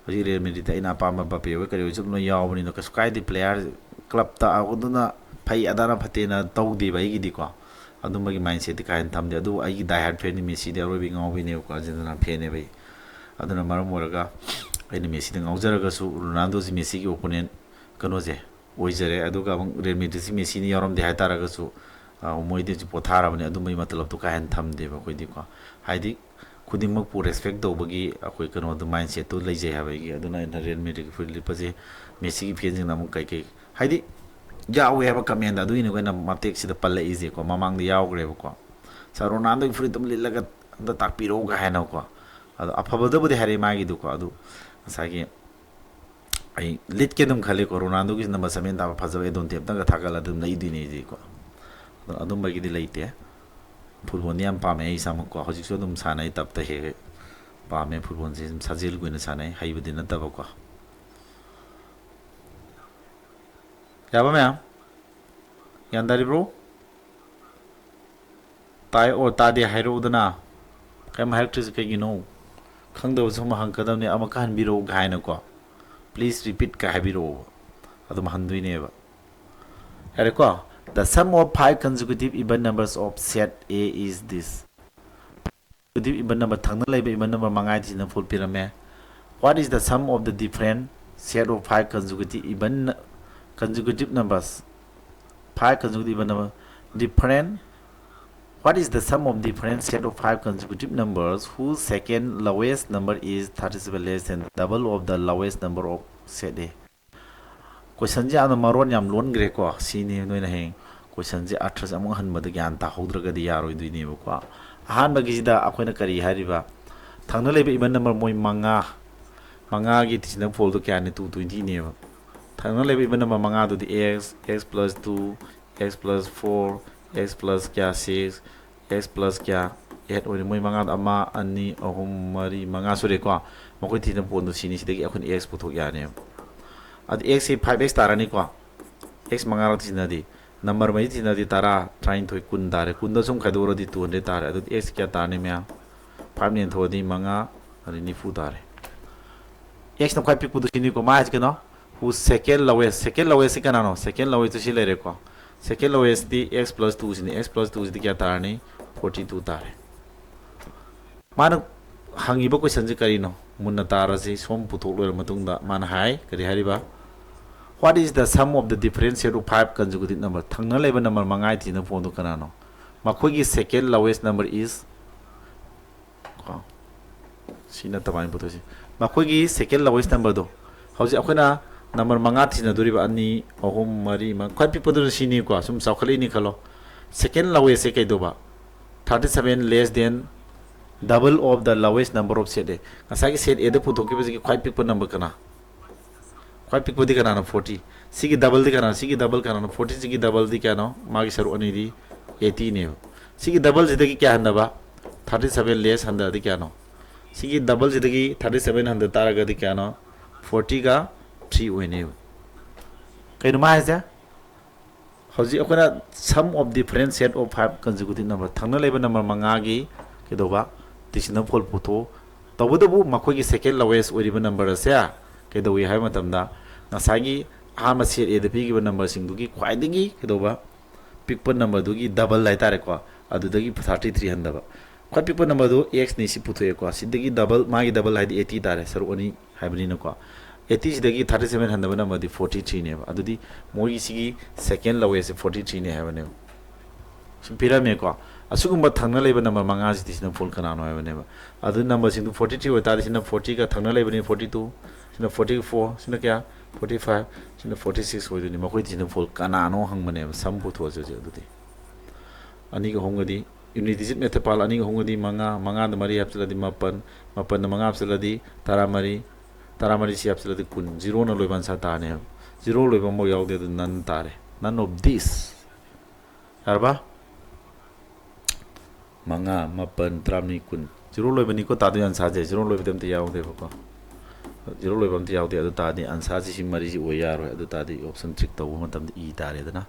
ꯍꯧꯖꯤꯛ ꯔꯤꯌꯦꯜ ꯃꯦꯗ꯭ꯔꯤꯠꯇ ꯑꯩꯅ ꯑꯄꯥꯝꯕ ꯕꯥꯄꯦ ꯍꯣꯏ ꯀꯔꯤ ꯍꯣꯏꯁꯨ ꯂꯣꯏ ꯌꯥꯎꯕꯅꯤꯅ ꯀꯩꯁꯨ ꯀꯥꯏꯗꯦ꯫ ꯄ꯭ꯂꯦꯌꯥꯔ, ꯀ꯭ꯂꯕꯇ ꯑꯗꯨꯅ ꯐꯩ ꯑꯗꯥꯅ ꯐꯠꯇꯦꯅ ꯇꯧꯗꯦꯕ ꯑꯩꯒꯤꯗꯤꯀꯣ꯫ ꯑꯗꯨꯝꯕꯒꯤ ꯃꯥꯏꯟꯁꯦꯠꯇꯤ ꯀꯥ ꯍꯦꯟꯅ ꯊꯝꯗꯦ꯫ ꯑꯗꯨꯕꯨ ꯑꯩꯒꯤ ꯗꯥꯏ ꯍꯥꯔꯠ ꯐꯦꯟꯗꯤ ꯃꯦꯁꯤꯗꯤ ꯑꯔꯣꯏꯕꯒꯤ ꯉꯥꯎꯕꯤꯅꯦꯕꯀꯣ, ꯑꯥꯔꯖꯦꯟꯇꯤꯅꯥ ꯐꯦꯟꯅꯦꯕ ꯑꯩ꯫ ꯑꯗꯨꯅ ꯃꯔꯝ ꯑꯣꯏꯔꯒ ꯑꯩꯅ ꯃꯦꯁꯤꯗ ꯉꯥꯎꯖꯔꯒꯁꯨ ꯔꯣꯅꯥꯜꯗꯣꯁꯤ ꯃꯦꯁꯤꯒꯤ ꯑꯣꯄꯣꯅꯦꯟ ꯀꯩꯅꯣꯁꯦ ꯑꯣꯏꯖꯔꯦ꯫ ꯑꯗꯨꯒ ꯑꯃꯨꯛ ꯔꯤꯌꯦꯜ ꯃꯦꯗ꯭ꯔꯤꯠꯁꯤ ꯃꯦꯁꯤꯅ ꯌꯥꯎꯔꯝꯗꯦ ꯍꯥꯏꯇꯥꯔꯒꯁꯨ, ꯑ, ꯃꯣꯏꯗꯤ ꯍꯧꯖꯤꯛ ꯄꯣꯊꯥꯔꯕꯅꯤ꯫ ꯑꯗꯨꯝꯕꯒꯤ ꯃꯇꯂꯞꯇꯣ ꯀꯥ ꯍꯦꯟꯅ ꯊꯝꯗꯦꯕ ꯑꯩꯈꯣꯏꯗꯤꯀꯣ꯫ ꯍꯥꯏꯗꯤ ꯈꯨꯗꯤꯡꯃꯛꯄꯨ ꯔꯦꯁꯄꯦꯛ ꯇꯧꯕꯒꯤ ꯑꯩꯈꯣꯏ ꯀꯩꯅꯣꯗꯣ, ꯃꯥꯏꯟꯁꯦꯠꯇꯣ ꯂꯩꯖꯩ ꯍꯥꯏꯕ ꯑꯩꯒꯤ꯫ ꯑꯗꯨꯅ ꯑꯩꯅ ꯔꯤꯌꯦꯜ ꯃꯦꯗ꯭ꯔꯤꯠꯀꯤ ꯐꯨꯔꯤꯠ ꯂꯤꯠꯄꯁꯦ ꯃꯦꯁꯤꯒꯤ ꯐꯦꯟꯁꯤꯡꯅ ꯑꯃꯨꯛ ꯀꯩꯀꯩ ꯍꯥꯏꯗꯤ ꯌꯥꯎꯋꯦ ꯍꯥꯏꯕ ꯀꯃꯦꯟꯗ, ꯑꯗꯨꯒꯤꯅꯤ ꯑꯩꯈꯣꯏꯅ ꯃꯇꯦꯛꯁꯤꯗ ꯄꯜꯂꯛꯏꯁꯦꯀꯣ꯫ ꯃꯃꯥꯡꯗ ꯌꯥꯎꯈ꯭ꯔꯦꯕꯀꯣ, "ꯁꯥꯔ ꯔꯣꯅꯥꯜꯗꯣꯒꯤ ꯐꯨꯔꯤꯠ ꯑꯗꯨꯝ ꯂꯤꯠꯂꯒ ꯑꯝꯇ ꯇꯥꯛꯄꯤꯔꯛꯎꯒ" ꯍꯥꯏꯅꯀꯣ꯫ ꯑꯗꯣ ꯑꯐꯕꯗꯕꯨꯗꯤ ꯍꯥꯏꯔꯛꯑꯦ ꯃꯥꯒꯤꯗꯨꯀꯣ꯫ ꯑꯗꯨ ꯉꯁꯥꯏꯒꯤ ꯑꯩ ꯂꯤꯠꯀꯦ ꯑꯗꯨꯝ ꯈꯜꯂꯤꯀꯣ, ꯔꯣꯅꯥꯜꯗꯣꯒꯤ ꯅꯝꯕꯔ ꯁꯕꯦꯟ ꯇꯥꯕ ꯐꯖꯕ ꯑꯦꯗꯣꯟ ꯇꯦꯞꯇꯒ ꯊꯥꯒꯠꯂ ꯑꯗꯨꯝ ꯂꯩꯗꯣꯏꯅꯦ ꯑꯩꯗꯤꯀꯣ꯫ ꯑꯗꯣ ꯑꯗꯨꯝꯕꯒꯤꯗꯤ ꯂꯩꯇꯦ꯫ ꯐꯨꯠꯕꯣꯜꯗꯤ ꯌꯥꯝ ꯄꯥꯝꯃꯦ ꯑꯩ ꯏꯁꯥꯃꯛꯀꯣ꯫ ꯍꯧꯖꯤꯛꯁꯨ ꯑꯗꯨꯝ ꯁꯥꯟꯅꯩ, ꯇꯞꯇ ꯍꯦꯛ ꯍꯦꯛ ꯄꯥꯝꯃꯦ ꯐꯨꯠꯕꯣꯜꯁꯦ꯫ ꯑꯗꯨꯝ ꯁꯥꯖꯦꯜꯒꯤ ꯑꯣꯏꯅ ꯁꯥꯟꯅꯩ, ꯍꯩꯕꯗꯤ ꯅꯠꯇꯕꯀꯣ꯫ ꯌꯥꯕ ꯃꯌꯥꯝ? ꯒ꯭ꯌꯥꯟ ꯇꯥꯔꯤꯕ꯭ꯔꯣ? ꯇꯥꯏ ꯑꯣꯔ ꯇꯥꯗꯦ ꯍꯥꯏꯔꯛꯎꯗꯅ꯫ ꯀꯩꯝ ꯍꯥꯏꯔꯛꯇ꯭ꯔꯤꯁꯦ ꯀꯩꯒꯤꯅꯣ? ꯈꯪꯗꯕꯁꯨ ꯑꯃ ꯍꯪꯉꯛꯀꯗꯕꯅꯤ, "ꯑꯃꯨꯛꯀ ꯍꯟꯕꯤꯔꯛꯎ" ꯀꯥꯏꯅꯀꯣ, "Please repeat" ꯀꯥꯏ ꯍꯥꯏꯕꯤꯔꯛꯑꯣꯕ, ꯑꯗꯨꯝ ꯍꯟꯗꯣꯏꯅꯦꯕ꯫ ꯌꯥꯔꯦꯀꯣ? The sum of five consecutive even numbers of set A is this. Consecutive even number, ꯊꯪꯅ ꯂꯩꯕ even number ꯃꯉꯥꯗꯤ ꯁꯤꯅ ꯐꯨꯜ ꯄꯤꯔꯝꯃꯦ꯫ What is the sum of the different set of five consecutive even, consecutive numbers? Five consecutive even number, different. What is the sum of different set of five consecutive numbers whose second lowest number is thirty-seven, less than double of the lowest number of set A? ꯀꯣꯏꯁꯟꯁꯦ ꯌꯥꯝꯅ ꯃꯔꯣꯟ ꯌꯥꯝ ꯂꯣꯟꯈ꯭ꯔꯦꯀꯣ꯫ ꯁꯤꯅꯤ ꯅꯣꯏꯅ ꯍꯌꯦꯡ ꯀꯣꯏꯁꯟꯁꯦ ꯑꯔꯊꯁꯦ ꯑꯃꯨꯛ ꯍꯟꯕꯗ ꯒ꯭ꯌꯥꯟ ꯇꯥꯍꯧꯗ꯭ꯔꯒꯗꯤ ꯌꯥꯔꯣꯏꯗꯣꯏꯅꯦꯕꯀꯣ꯫ ꯑꯍꯥꯟꯕꯒꯤꯁꯤꯗ ꯑꯩꯈꯣꯏꯅ ꯀꯔꯤ ꯍꯥꯏꯔꯤꯕ? ꯊꯪꯅ ꯂꯩꯕ even number ꯃꯣꯏ ꯃꯉꯥ, ꯃꯉꯥꯒꯤ decimal foldꯗꯣ ꯀꯌꯥꯅꯤ? Two twentyꯅꯦꯕ꯫ ꯊꯪꯅ ꯂꯩꯕ even number ꯃꯉꯥꯗꯨꯗꯤ x, x plus two, x plus four, x plus ꯀꯌꯥ, six, x plus ꯀꯌꯥ, eight ꯑꯣꯏꯔꯦ꯫ ꯃꯣꯏ ꯃꯉꯥꯗꯣ ꯑꯃ, ꯑꯅꯤ, ꯑꯍꯨꯝ, ꯃꯔꯤ, ꯃꯉꯥ ꯁꯨꯔꯦꯀꯣ꯫ ꯃꯈꯣꯏ decimal foldꯗꯣ ꯁꯤꯅꯤ꯫ ꯁꯤꯗꯒꯤ ꯑꯩꯈꯣꯏꯅ x ꯄꯨꯊꯣꯛ ꯌꯥꯅꯦꯕ꯫ ꯑꯗꯨ x ꯁꯤ five x ꯇꯥꯔꯅꯤꯀꯣ꯫ X ꯃꯉꯥꯔꯛ decimalꯗꯤ, number ꯃꯔꯤ decimalꯗꯤ ꯇꯔꯥ, ꯇꯔꯥꯅꯤꯊꯣꯏ, ꯀꯨꯟ ꯇꯥꯔꯦ꯫ ꯀꯨꯟꯗ ꯁꯨꯝ ꯈꯥꯏꯗꯣꯛꯎꯔꯗꯤ two hundred ꯇꯥꯔꯦ꯫ ꯑꯗꯨꯗꯤ x ꯀꯌꯥ ꯇꯥꯔꯅꯤ ꯃꯌꯥꯝ? Five ꯅꯦꯟꯊꯣꯛꯑꯗꯤ ꯃꯉꯥ, ꯑꯗꯩ ꯅꯤꯐꯨ ꯇꯥꯔꯦ꯫ Xꯅ ꯈ꯭ꯋꯥꯏ ꯄꯤꯛꯄꯗꯨ ꯁꯤꯅꯤꯀꯣ꯫ ꯃꯥ ꯍꯥꯏꯁꯦ ꯀꯩꯅꯣ? Who second lowest? Second lowestꯁꯤ ꯀꯅꯥꯅꯣ? Second lowestꯁꯤ ꯁꯤ ꯂꯩꯔꯦꯀꯣ꯫ Second lowestꯇꯤ x plus twoꯁꯤꯅꯤ꯫ X plus twoꯁꯤꯗꯤ ꯀꯌꯥ ꯇꯥꯔꯅꯤ? Forty two ꯇꯥꯔꯦ꯫ ꯃꯥꯅ ꯍꯪꯉꯤꯕ questionꯁꯤ ꯀꯔꯤꯅꯣ? ꯃꯨꯟꯅ ꯇꯥꯔꯁꯤ꯫ ꯁꯣꯝ ꯄꯨꯊꯣꯛ ꯂꯣꯏꯔ ꯃꯇꯨꯡꯗ ꯃꯥꯅ ꯍꯥꯏ, ꯀꯔꯤ ꯍꯥꯏꯔꯤꯕ? What is the sum of the different set of five consecutive number? ꯊꯪꯅ ꯂꯩꯕ number ꯃꯉꯥꯒꯤ decimal foldꯗꯨ ꯀꯅꯥꯅꯣ? ꯃꯈꯣꯏꯒꯤ second lowest number is, ꯀꯣ, ꯁꯤ ꯅꯠꯇꯕ ꯑꯩꯅ ꯄꯨꯊꯣꯛꯏꯁꯦ꯫ ꯃꯈꯣꯏꯒꯤ second lowest numberꯗꯣ, ꯍꯧꯖꯤꯛ ꯑꯩꯈꯣꯏꯅ number ꯃꯉꯥ decimalꯗꯣꯔꯤꯕ, ꯑꯅꯤ, ꯑꯍꯨꯝ, ꯃꯔꯤ, ꯃꯉꯥ, ꯈ꯭ꯋꯥꯏ ꯄꯤꯛꯄꯗꯨꯅ ꯁꯤꯅꯤꯀꯣ꯫ ꯁꯨꯝ ꯆꯥꯎꯈꯠꯂꯛꯏꯅꯤ ꯈꯜꯂꯣ꯫ Second lowestꯁꯦ ꯀꯩꯗꯧꯕ? Thirty seven less than double of the lowest number of set A꯫ ꯉꯁꯥꯏꯒꯤ set Aꯗ ꯄꯨꯊꯣꯛꯈꯤꯕꯁꯤꯒꯤ ꯈ꯭ꯋꯥꯏ ꯄꯤꯛꯄ number ꯀꯅꯥ? ꯈ꯭ꯋꯥꯏ ꯄꯤꯛꯄꯗꯤ ꯀꯅꯥꯅꯣ? Forty꯫ ꯁꯤꯒꯤ doubleꯗꯤ ꯀꯅꯥꯅꯣ? ꯁꯤꯒꯤ double ꯀꯅꯥꯅꯣ? Fortyꯁꯤꯒꯤ doubleꯗꯤ ꯀꯌꯥꯅꯣ? ꯃꯥꯒꯤ ꯁꯔꯨꯛ ꯑꯅꯤꯗꯤ eightyꯅꯦꯕ꯫ ꯁꯤꯒꯤ doubleꯁꯤꯗꯒꯤ ꯀꯌꯥ ꯍꯟꯊꯕ? Thirty seven less ꯍꯟꯊꯔꯗꯤ ꯀꯌꯥꯅꯣ? ꯁꯤꯒꯤ doubleꯁꯤꯗꯒꯤ thirty seven ꯍꯟꯊ ꯇꯥꯔꯒꯗꯤ ꯀꯌꯥꯅꯣ? Fortyꯒ three ꯑꯣꯏꯅꯦꯕ꯫ ꯀꯩꯅꯣ ꯃꯥ ꯍꯥꯏꯁꯦ? ꯍꯧꯖꯤꯛ ꯑꯩꯈꯣꯏꯅ sum of different set of five consecutive number, ꯊꯪꯅ ꯂꯩꯕ number ꯃꯉꯥꯒꯤ ꯀꯩꯗꯧꯕ? Decimal fold ꯄꯨꯊꯣꯛꯎ꯫ ꯇꯧꯕꯇꯕꯨ ꯃꯈꯣꯏꯒꯤ second lowest ꯑꯣꯏꯔꯤꯕ number ꯑꯁꯦ ꯀꯩꯗꯧꯏ ꯍꯥꯏꯕ ꯃꯇꯝꯗ, ꯉꯁꯥꯏꯒꯤ ꯑꯍꯥꯟꯕ set Aꯗ ꯄꯤꯈꯤꯕ numberꯁꯤꯡꯗꯨꯒꯤ ꯈ꯭ꯋꯥꯏꯗꯒꯤ ꯀꯩꯗꯧꯕ? ꯄꯤꯛꯄ numberꯗꯨꯒꯤ double ꯍꯥꯏꯇꯥꯔꯦꯀꯣ꯫ ꯑꯗꯨꯗꯒꯤ thirty three ꯍꯟꯊꯕ꯫ ꯈ꯭ꯋꯥꯏ ꯄꯤꯛꯄ numberꯗꯨ Xꯅꯤ, ꯁꯤ ꯄꯨꯊꯣꯛꯑꯦꯀꯣ꯫ ꯁꯤꯗꯒꯤ double, ꯃꯥꯒꯤ double ꯍꯥꯏꯗꯤ eighty ꯇꯥꯔꯦ, ꯁꯔꯨꯛ ꯑꯅꯤ ꯍꯥꯏꯕꯅꯤꯅꯀꯣ꯫ Eightyꯁꯤꯗꯒꯤ thirty seven ꯍꯟꯊꯕ numberꯗꯤ forty threeꯅꯦꯕ꯫ ꯑꯗꯨꯗꯤ ꯃꯣꯏꯒꯤ ꯁꯤꯒꯤ second lowestꯁꯦ forty threeꯅꯦ ꯍꯥꯏꯕꯅꯦꯕ꯫ ꯁꯨꯝ ꯄꯤꯔꯝꯃꯦꯀꯣ꯫ ꯑꯁꯤꯒꯨꯝꯕ ꯊꯪꯅ ꯂꯩꯕ number ꯃꯉꯥꯁꯤꯗꯤ decimal fold ꯀꯅꯥꯅꯣ ꯍꯥꯏꯕꯅꯦꯕ꯫ ꯑꯗꯨ numberꯁꯤꯡꯗꯨ forty three ꯑꯣꯏꯇꯥꯔꯗꯤ ꯁꯤꯅ fortyꯒ ꯊꯪꯅ ꯂꯩꯕꯅꯤ, forty two, ꯁꯤꯅ forty four, ꯁꯤꯅ ꯀꯌꯥ? Forty five, ꯁꯤꯅ forty six ꯑꯣꯏꯗꯣꯏꯅꯤ꯫ ꯃꯈꯣꯏ decimal fold ꯀꯅꯥꯅꯣ ꯍꯪꯕꯅꯦꯕ꯫ Sum ꯄꯨꯊꯣꯛꯑꯁꯦ ꯍꯧꯖꯤꯛ꯫ ꯑꯗꯨꯗꯤ ꯑꯅꯤꯒ ꯑꯍꯨꯝꯒꯗꯤ unit digit method ꯄꯥꯜ ꯑꯅꯤꯒ ꯑꯍꯨꯝꯒꯗꯤ ꯃꯉꯥ, ꯃꯉꯥꯗ ꯃꯔꯤ ꯍꯥꯞꯆꯤꯜꯂꯗꯤ ꯃꯥꯄꯟ, ꯃꯥꯄꯟꯗ ꯃꯉꯥ ꯍꯥꯞꯆꯤꯜꯂꯗꯤ ꯇꯔꯥꯃꯔꯤ, ꯇꯔꯥꯃꯔꯤ ꯁꯤ ꯍꯥꯞꯆꯤꯜꯂꯗꯤ ꯀꯨꯟ, ꯖꯤꯔꯣꯅ ꯂꯣꯏꯕ ꯑꯟꯁꯥꯔ ꯇꯥꯅꯦꯕ꯫ ꯖꯤꯔꯣ ꯂꯣꯏꯕ ꯑꯃꯐꯥꯎ ꯌꯥꯎꯗꯦ, ꯑꯗꯨ none ꯇꯥꯔꯦ, none of this꯫ ꯌꯥꯔꯕ? ꯃꯉꯥ, ꯃꯥꯄꯟ, ꯇꯔꯥꯃꯔꯤ, ꯀꯨꯟ꯫ ꯖꯤꯔꯣ ꯂꯣꯏꯕꯅꯤꯀꯣ ꯇꯥꯗꯣꯏ ꯑꯟꯁꯥꯔꯁꯦ, ꯖꯤꯔꯣ ꯂꯣꯏꯕꯗꯤ ꯑꯝꯇ ꯌꯥꯎꯗꯦꯕꯀꯣ꯫ ꯖꯤꯔꯣ ꯂꯣꯏꯕ ꯑꯝꯇ ꯌꯥꯎꯗꯦ꯫ ꯑꯗꯨ ꯇꯥꯔꯗꯤ ꯑꯟꯁꯥꯔꯁꯤ ꯁꯤ ꯃꯔꯤꯁꯤ ꯑꯣꯏ ꯌꯥꯔꯣꯏ꯫ ꯑꯗꯨ ꯇꯥꯔꯗꯤ option trick ꯇꯧꯕ ꯃꯇꯝꯗ ꯏ ꯇꯥꯔꯦꯗꯅ꯫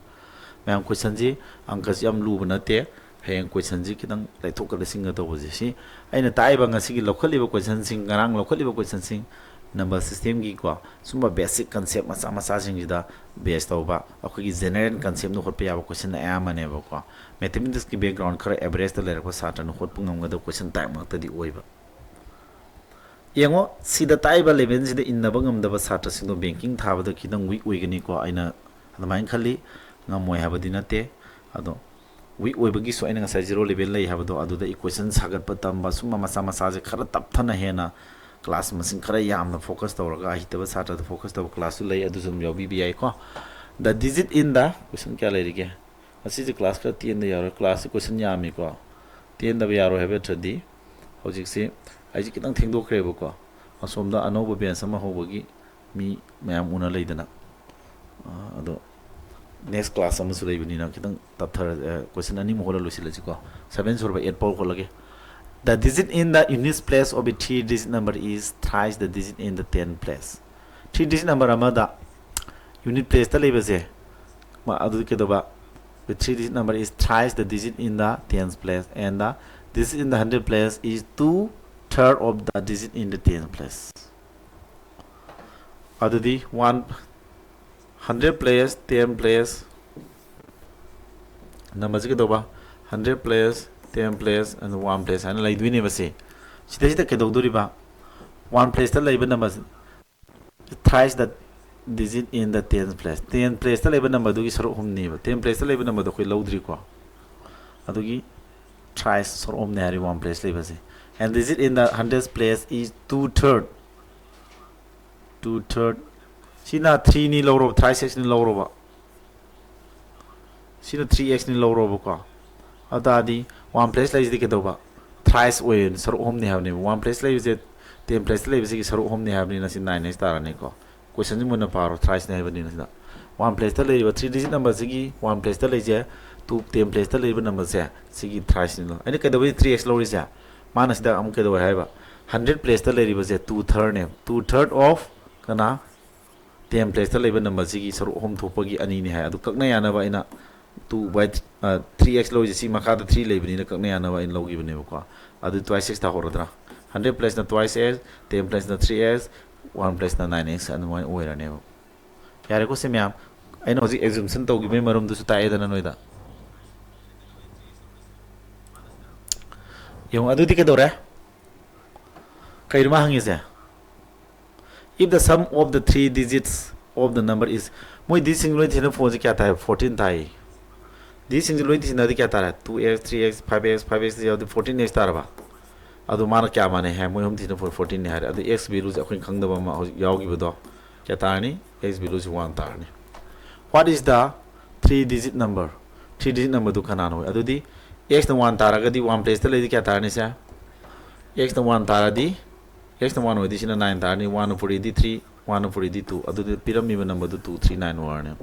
ꯃꯌꯥꯝ, questionꯁꯤ ꯑꯪꯀꯁꯤ ꯌꯥꯝ ꯂꯨꯕ ꯅꯠꯇꯦ꯫ ꯍꯌꯦꯡ questionꯁꯤ ꯈꯤꯇꯪ ꯂꯩꯊꯣꯛꯀꯗ ꯁꯤꯡꯒ ꯇꯧꯕꯁꯦ, ꯁꯤ ꯑꯩꯅ ꯇꯥꯛꯏꯕ ꯉꯁꯤꯒꯤ ꯂꯧꯈꯠꯂꯤꯕ questionꯁꯤꯡ, ꯉꯔꯥꯡ ꯂꯧꯈꯠꯂꯤꯕ questionꯁꯤꯡ, number systemꯒꯤꯀꯣ, ꯁꯨꯝꯕ basic concept ꯃꯆꯥ ꯃꯆꯥꯁꯤꯡꯁꯤꯗ base ꯇꯧꯕ ꯑꯩꯈꯣꯏꯒꯤ general conceptꯅ ꯍꯣꯠꯄ ꯌꯥꯕ question ꯑꯌꯥꯝꯕꯅꯦꯕꯀꯣ꯫ Mathematicsꯀꯤ background ꯈꯔ averageꯇ ꯂꯩꯔꯛꯄ ꯁꯥꯇ꯭ꯔꯅ ꯍꯣꯠꯄ ꯉꯝꯒꯗꯕ question type ꯉꯥꯛꯇꯗꯤ ꯑꯣꯏꯕ꯫ ꯌꯦꯡꯉꯣ, ꯁꯤꯗ ꯇꯥꯛꯏꯕ levelꯁꯤꯗ ꯏꯟꯅꯕ ꯉꯝꯗꯕ ꯁꯥꯇ꯭ꯔꯁꯤꯡꯗꯣ banking ꯊꯥꯕꯗ ꯈꯤꯇꯪ weak ꯑꯣꯏꯒꯅꯤꯀꯣ, ꯑꯩꯅ ꯑꯗꯨꯃꯥꯏꯅ ꯈꯜꯂꯤ꯫ ꯉꯝꯃꯣꯏ ꯍꯥꯏꯕꯗꯤ ꯅꯠꯇꯦ, ꯑꯗꯣ weak ꯑꯣꯏꯕꯒꯤꯁꯨ ꯑꯩꯅ ꯉꯁꯥꯏ zero level ꯂꯩ ꯍꯥꯏꯕꯗꯣ, ꯑꯗꯨꯗ equation ꯁꯥꯒꯠꯄ ꯇꯝꯕ, ꯁꯨꯝꯕ ꯃꯆꯥ ꯃꯆꯥꯁꯦ ꯈꯔ ꯇꯞꯊꯅ ꯍꯦꯟꯅ class ꯃꯁꯤꯡ ꯈꯔ ꯌꯥꯝꯅ focus ꯇꯧꯔꯒ ꯑꯍꯩꯇꯕ ꯁꯥꯇ꯭ꯔꯗ focus ꯇꯧꯕ classꯁꯨ ꯂꯩ, ꯑꯗꯨꯁꯨ ꯑꯗꯨꯝ ꯌꯥꯎꯕꯤꯕ ꯌꯥꯏꯀꯣ꯫ The digit in the question ꯀꯌꯥ ꯂꯩꯔꯤꯒꯦ? ꯉꯁꯤꯁꯦ class ꯈꯔ ꯇꯦꯟꯗ ꯌꯥꯔꯣꯏ, classꯁꯤ question ꯌꯥꯝꯃꯤꯀꯣ, ꯇꯦꯟꯗꯕ ꯌꯥꯔꯣꯏ ꯍꯥꯏꯕ ꯅꯠꯇ꯭ꯔꯗꯤ ꯍꯧꯖꯤꯛꯁꯤ ꯑꯩꯁꯦ ꯈꯤꯇꯪ ꯊꯦꯡꯗꯣꯛꯈ꯭ꯔꯦꯕꯀꯣ, ꯑꯁꯣꯝꯗ ꯑꯅꯧꯕ batch ꯑꯃ ꯍꯧꯕꯒꯤ ꯃꯤ ꯃꯌꯥꯝ ꯎꯅ ꯂꯩꯗꯅ꯫ ꯑꯥ, ꯑꯗꯣ next class ꯑꯃꯁꯨ ꯂꯩꯕꯅꯤꯅ ꯈꯤꯇꯪ ꯇꯞꯊꯔ, ꯑ, question ꯑꯅꯤꯃꯨꯛ ꯍꯣꯜꯂ ꯂꯣꯏꯁꯤꯜꯂꯁꯤꯀꯣ꯫ Seven ꯁꯨꯔꯕ, eight ꯐꯥꯎ ꯍꯣꯠꯂꯒꯦ꯫ The digit in the unit place of a three digit number is thrice the digit in the ten place. Three digit number ꯑꯃꯗ unit placeꯇ ꯂꯩꯕꯁꯦ, ꯃ-, ꯑꯗꯨꯗꯤ ꯀꯩꯗꯧꯕ? The three digit number is thrice the digit in the tens place and the digit in the hundred place is two third of the digit in the ten place. ꯑꯗꯨꯗꯤ one hundred place, ten place, numberꯁꯤ ꯀꯩꯗꯧꯕ? Hundred place, ten place and one place ꯍꯥꯏꯅ ꯂꯩꯗꯣꯏꯅꯦꯕ꯫ ꯁꯤ ꯁꯤꯗꯩꯁꯤꯗ ꯀꯩꯗꯧꯗꯣꯔꯤꯕ? One placeꯇ ꯂꯩꯕ number thrice the digit in the ten place. Ten placeꯇ ꯂꯩꯕ numberꯗꯨꯒꯤ ꯁꯔꯨꯛ ꯑꯍꯨꯝꯅꯦꯕ꯫ Ten placeꯇ ꯂꯩꯕ numberꯗꯣ ꯑꯩꯈꯣꯏ ꯂꯧꯗ꯭ꯔꯤꯀꯣ꯫ ꯑꯗꯨꯒꯤ thrice ꯁꯔꯨꯛ ꯑꯍꯨꯝꯅꯦ ꯍꯥꯏꯔꯤ one place ꯂꯩꯕꯁꯦ꯫ And digit in the hundred place is two third. Two third꯫ ꯁꯤꯅ threeꯅꯤ ꯂꯧꯔꯣꯕ, thrice x ꯅꯤ ꯂꯧꯔꯣꯕ꯫ ꯁꯤꯅ three x ꯅꯤ ꯂꯧꯔꯣꯕꯀꯣ꯫ ꯑꯗꯨ ꯇꯥꯔꯗꯤ ꯋꯥꯟ ꯄ꯭ꯂꯦꯁ ꯂꯩꯁꯤꯗꯤ ꯀꯩꯗꯧꯕ? ꯊ꯭ꯔꯥꯏꯁ ꯑꯣꯏ, ꯁꯔꯨꯛ ꯑꯍꯨꯝꯅꯤ ꯍꯥꯏꯕꯅꯦꯕ꯫ ꯋꯥꯟ ꯄ꯭ꯂꯦꯁ ꯂꯩꯕꯁꯦ, ꯇꯦꯟ ꯄ꯭ꯂꯦꯁꯇ ꯂꯩꯕꯁꯤꯒꯤ ꯁꯔꯨꯛ ꯑꯍꯨꯝꯅꯤ ꯍꯥꯏꯕꯅꯤꯅ ꯁꯤ ꯅꯥꯏꯟ ꯑꯦꯛꯁ ꯇꯥꯔꯅꯤꯀꯣ꯫ ꯀꯣꯏꯁꯟꯁꯤ ꯃꯨꯟꯅ ꯄꯥꯔꯣ, ꯊ꯭ꯔꯥꯏꯁꯅꯤ ꯍꯥꯏꯕꯅꯤꯅ ꯁꯤꯗ꯫ ꯋꯥꯟ ꯄ꯭ꯂꯦꯁꯇ ꯂꯩꯔꯤꯕ ꯊ꯭ꯔꯤ ꯗꯤꯖꯤꯠ ꯅꯝꯕꯔꯁꯤꯒꯤ ꯋꯥꯟ ꯄ꯭ꯂꯦꯁꯇ ꯂꯩꯁꯦ, ꯇꯨ ꯇꯦꯟ ꯄ꯭ꯂꯦꯁꯇ ꯂꯩꯔꯤꯕ ꯅꯝꯕꯔꯁꯦ ꯁꯤꯒꯤ ꯊ꯭ꯔꯥꯏꯁꯅꯤꯗꯣ꯫ ꯑꯩꯅ ꯀꯩꯗꯧꯕꯩ ꯊ꯭ꯔꯤ ꯑꯦꯛꯁ ꯂꯧꯔꯤꯁꯦ? ꯃꯥꯅ ꯁꯤꯗ ꯑꯃꯨꯛ ꯀꯩꯗꯧꯋꯦ ꯍꯥꯏꯕ? ꯍꯟꯗ꯭ꯔꯦꯠ ꯄ꯭ꯂꯦꯁꯇ ꯂꯩꯔꯤꯕꯁꯦ ꯇꯨ ꯊꯔꯗꯅꯦꯕ꯫ ꯇꯨ ꯊꯔꯗ ꯑꯣꯐ ꯀꯅꯥ? ꯇꯦꯟ ꯄ꯭ꯂꯦꯁꯇ ꯂꯩꯕ ꯅꯝꯕꯔꯁꯤꯒꯤ ꯁꯔꯨꯛ ꯑꯍꯨꯝ ꯊꯣꯛꯄꯒꯤ ꯑꯅꯤꯅꯤ ꯍꯥꯏ꯫ ꯑꯗꯨ ꯀꯛꯅ ꯌꯥꯅꯕ ꯑꯩꯅ ꯇꯨ ꯕꯥꯏ ꯊ꯭ꯔꯤ ꯑꯦꯛꯁ ꯂꯧꯔꯤꯁꯦ ꯁꯤ ꯃꯈꯥꯗ ꯊ꯭ꯔꯤ ꯂꯩꯕꯅꯤꯅ ꯀꯛꯅ ꯌꯥꯅꯕ ꯑꯩꯅ ꯂꯧꯈꯤꯕꯅꯦꯕꯀꯣ꯫ ꯑꯗꯨ ꯇ꯭ꯋꯥꯏꯁ ꯑꯦꯛꯁ ꯇꯥꯍꯧꯔꯗ꯭ꯔꯥ? ꯍꯟꯗ꯭ꯔꯦꯠ ꯄ꯭ꯂꯁꯅ ꯇ꯭ꯋꯥꯏꯁ ꯑꯦꯛꯁ, ꯇꯦꯟ ꯄ꯭ꯂꯁꯅ ꯊ꯭ꯔꯤ ꯑꯦꯛꯁ, ꯋꯥꯟ ꯄ꯭ꯂꯁꯅ ꯅꯥꯏꯟ ꯑꯦꯛꯁ ꯑꯗꯨꯃꯥꯏꯅ ꯑꯣꯏꯔꯅꯦꯕ꯫ ꯌꯥꯔꯦꯀꯣ ꯁꯤ ꯃꯌꯥꯝ? ꯑꯩꯅ ꯍꯧꯖꯤꯛ ꯑꯦꯖꯨꯝꯁꯟ ꯇꯧꯈꯤꯕꯒꯤ ꯃꯔꯝꯗꯨꯁꯨ ꯇꯥꯛꯑꯦꯗꯅ ꯅꯣꯏꯗ꯫ ꯌꯦꯡꯉꯣ, ꯑꯗꯨꯗꯤ ꯀꯩꯗꯧꯔꯦ? ꯀꯩꯅꯣ ꯃꯥ ꯍꯪꯉꯤꯁꯦ? If the sum of the three digits of the number is, ꯃꯣꯏ ꯗꯤꯖꯤꯠꯁꯤꯡ ꯂꯣꯏ ꯊꯤꯅ ꯐꯣꯟꯁꯦ ꯀꯌꯥ ꯇꯥꯏ? ꯐꯣꯔꯇꯤꯟ ꯇꯥꯏ꯫ ꯗꯤꯖꯤꯠꯁꯤꯡꯁꯦ ꯂꯣꯏ ꯊꯤꯅꯗꯤ ꯀꯌꯥ ꯇꯥꯔꯦ? Two X, three X, five X, five X ꯌꯥꯎꯗꯤ ꯐꯣꯔꯇꯤꯟ ꯑꯦꯛꯁ ꯇꯥꯔꯕ? ꯑꯗꯣ ꯃꯥꯅ ꯀꯌꯥ ꯃꯥꯟꯅꯩ ꯍꯥꯏ? ꯃꯣꯏ ꯑꯍꯨꯝ ꯊꯤꯅ ꯐꯣꯟ ꯐꯣꯔꯇꯤꯟꯅꯤ ꯍꯥꯏꯔꯦ꯫ ꯑꯗꯣ ꯑꯦꯛꯁ ꯚꯦꯂꯨꯁꯦ ꯑꯩꯈꯣꯏꯅ ꯈꯪꯗꯕ ꯑꯃ ꯍꯧꯖꯤꯛ ꯌꯥꯎꯈꯤꯕꯗꯣ ꯀꯌꯥ ꯇꯥꯔꯅꯤ? ꯑꯦꯛꯁ ꯚꯦꯂꯨꯁꯦ ꯋꯥꯟ ꯇꯥꯔꯅꯤ꯫ What is the three digit number? Three digit ꯅꯝꯕꯔꯗꯨ ꯀꯅꯥꯅꯣ? ꯑꯗꯨꯗꯤ ꯑꯦꯛꯁꯅ ꯋꯥꯟ ꯇꯥꯔꯒꯗꯤ ꯋꯥꯟ ꯄ꯭ꯂꯦꯁꯇ ꯂꯩꯗꯤ ꯀꯌꯥ ꯇꯥꯔꯅꯤ ꯁꯦ? ꯑꯦꯛꯁꯅ ꯋꯥꯟ ꯇꯥꯔꯗꯤ, ꯑꯦꯛꯁꯅ ꯋꯥꯟ ꯑꯣꯏꯗꯤ ꯁꯤꯅ ꯅꯥꯏꯟ ꯇꯥꯔꯅꯤ, ꯋꯥꯟꯅ ꯐꯣꯔ ꯏꯗꯤ ꯊ꯭ꯔꯤ, ꯋꯥꯟꯅ ꯐꯣꯔ ꯏꯗꯤ ꯇꯨ, ꯑꯗꯨꯗꯤ ꯄꯤꯔꯝꯃꯤꯕ ꯅꯝꯕꯔꯗꯨ ꯇꯨ ꯊ꯭ꯔꯤ ꯅꯥꯏꯟ ꯑꯣꯏꯔꯅꯤ꯫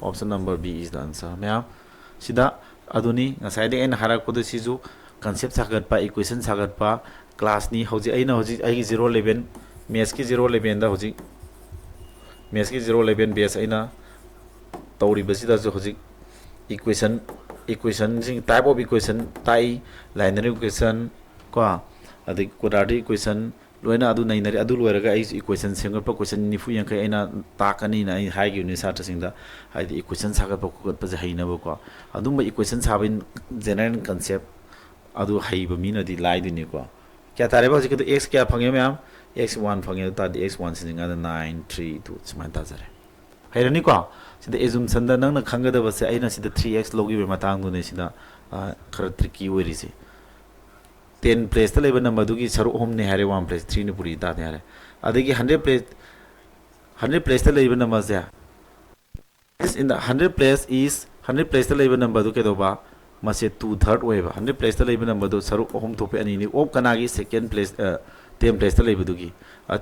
Option number B is the answer꯫ ꯃꯌꯥꯝ, ꯁꯤꯗ ꯑꯗꯨꯅꯤ ꯉꯁꯥꯏꯗꯒꯤ ꯑꯩꯅ ꯍꯥꯏꯔꯛꯄꯗꯣ, ꯁꯤꯁꯨ ꯀꯟꯁꯦꯞ ꯁꯥꯒꯠꯄ, ꯏꯀ꯭ꯋꯦꯁꯟ ꯁꯥꯒꯠꯄ ꯀ꯭ꯂꯥꯁꯅꯤ꯫ ꯍꯧꯖꯤꯛ ꯑꯩꯅ ꯍꯧꯖꯤꯛ ꯑꯩꯒꯤ ꯖꯤꯔꯣ ꯂꯦꯚꯦꯟ, ꯃꯦꯠꯁꯀꯤ ꯖꯤꯔꯣ ꯂꯦꯚꯦꯟꯗ ꯍꯧꯖꯤꯛ, ꯃꯦꯠꯁꯀꯤ ꯖꯤꯔꯣ ꯂꯦꯚꯦꯟ ꯕꯦꯁ ꯑꯩꯅ ꯇꯧꯔꯤꯕꯁꯤꯗꯁꯨ ꯍꯧꯖꯤꯛ ꯏꯀ꯭ꯋꯦꯁꯟ, ꯏꯀ꯭ꯋꯦꯁꯟꯁꯤꯡ, type of equation ꯇꯥꯛꯏ, linear equation ꯀꯣ, ꯑꯗꯩ quadratic equation, ꯂꯣꯏꯅ ꯑꯗꯨ ꯅꯩꯅꯔꯦ꯫ ꯑꯗꯨ ꯂꯣꯏꯔꯒ ꯑꯩꯁꯨ ꯏꯀ꯭ꯋꯦꯁꯟ ꯁꯦꯝꯒꯠꯄ ꯀꯣꯏꯁꯟ ꯅꯤꯐꯨ ꯌꯥꯡꯈꯩ ꯑꯩꯅ ꯇꯥꯛꯀꯅꯤꯅ ꯑꯩ ꯍꯥꯏꯈꯤꯕꯅꯤ ꯁꯥꯇ꯭ꯔꯁꯤꯡꯗ, ꯍꯥꯏꯗꯤ ꯏꯀ꯭ꯋꯦꯁꯟ ꯁꯥꯒꯠꯄ ꯈꯣꯠꯀꯠꯄꯁꯦ ꯍꯩꯅꯕꯀꯣ꯫ ꯑꯗꯨꯝꯕ ꯏꯀ꯭ꯋꯦꯁꯟ ꯁꯥꯕꯒꯤ ꯖꯦꯅꯔꯦꯜ ꯀꯟꯁꯦꯞ ꯑꯗꯨ ꯍꯩꯕ ꯃꯤꯅꯗꯤ ꯂꯥꯏꯗꯣꯏꯅꯤꯀꯣ꯫ ꯀꯌꯥ ꯇꯥꯔꯦꯕ ꯍꯧꯖꯤꯛꯀꯤꯗꯣ? ꯑꯦꯛꯁ ꯀꯌꯥ ꯐꯪꯉꯦ ꯃꯌꯥꯝ? ꯑꯦꯛꯁ ꯋꯥꯟ ꯐꯪꯉꯦ꯫ ꯑꯗꯨ ꯇꯥꯔꯗꯤ ꯑꯦꯛꯁ ꯋꯥꯟ ꯁꯤꯖꯤꯟꯅꯀꯥꯟꯗ ꯅꯥꯏꯟ ꯊ꯭ꯔꯤ ꯇꯨ ꯁꯨꯃꯥꯏꯅ ꯇꯥꯖꯔꯦ꯫ ꯍꯩꯔꯅꯤꯀꯣ? ꯁꯤꯗ ꯑꯦꯖꯨꯝꯁꯟꯗ ꯅꯪꯅ ꯈꯪꯒꯗꯕꯁꯦ, ꯑꯩꯅ ꯁꯤꯗ ꯊ꯭ꯔꯤ ꯑꯦꯛꯁ ꯂꯧꯈꯤꯕꯒꯤ ꯃꯇꯥꯡꯗꯨꯅꯦ ꯁꯤꯗ, ꯑ, ꯈꯔ ꯇ꯭ꯔꯤꯛꯀꯤ ꯑꯣꯏꯔꯤꯁꯦ꯫ ꯇꯦꯟ ꯄ꯭ꯂꯦꯁꯇ ꯂꯩꯕ ꯅꯝꯕꯔꯗꯨꯒꯤ ꯁꯔꯨꯛ ꯑꯍꯨꯝꯅꯦ ꯍꯥꯏꯔꯦ, ꯋꯥꯟ ꯄ꯭ꯂꯦꯁ ꯊ꯭ꯔꯤꯅ ꯄꯨꯔꯤ ꯇꯥꯗꯦ ꯍꯥꯏꯔꯦ꯫ ꯑꯗꯒꯤ ꯍꯟꯗ꯭ꯔꯦꯠ ꯄ꯭ꯂꯦꯁ, ꯍꯟꯗ꯭ꯔꯦꯠ ꯄ꯭ꯂꯦꯁꯇ ꯂꯩꯕ ꯅꯝꯕꯔꯁꯦ, is in the hundred place is, hundred ꯄ꯭ꯂꯦꯁꯇ ꯂꯩꯕ ꯅꯝꯕꯔꯗꯨ ꯀꯩꯗꯧꯕ? ꯃꯁꯦ two third ꯑꯣꯏꯌꯦꯕ꯫ Hundred placeꯇ ꯂꯩꯕ numberꯗꯨ ꯁꯔꯨꯛ ꯑꯍꯨꯝ ꯊꯣꯛꯄꯩ ꯑꯅꯤꯅꯤ꯫ Of ꯀꯅꯥꯒꯤ? Second place, ten placeꯇ ꯂꯩꯕꯗꯨꯒꯤ꯫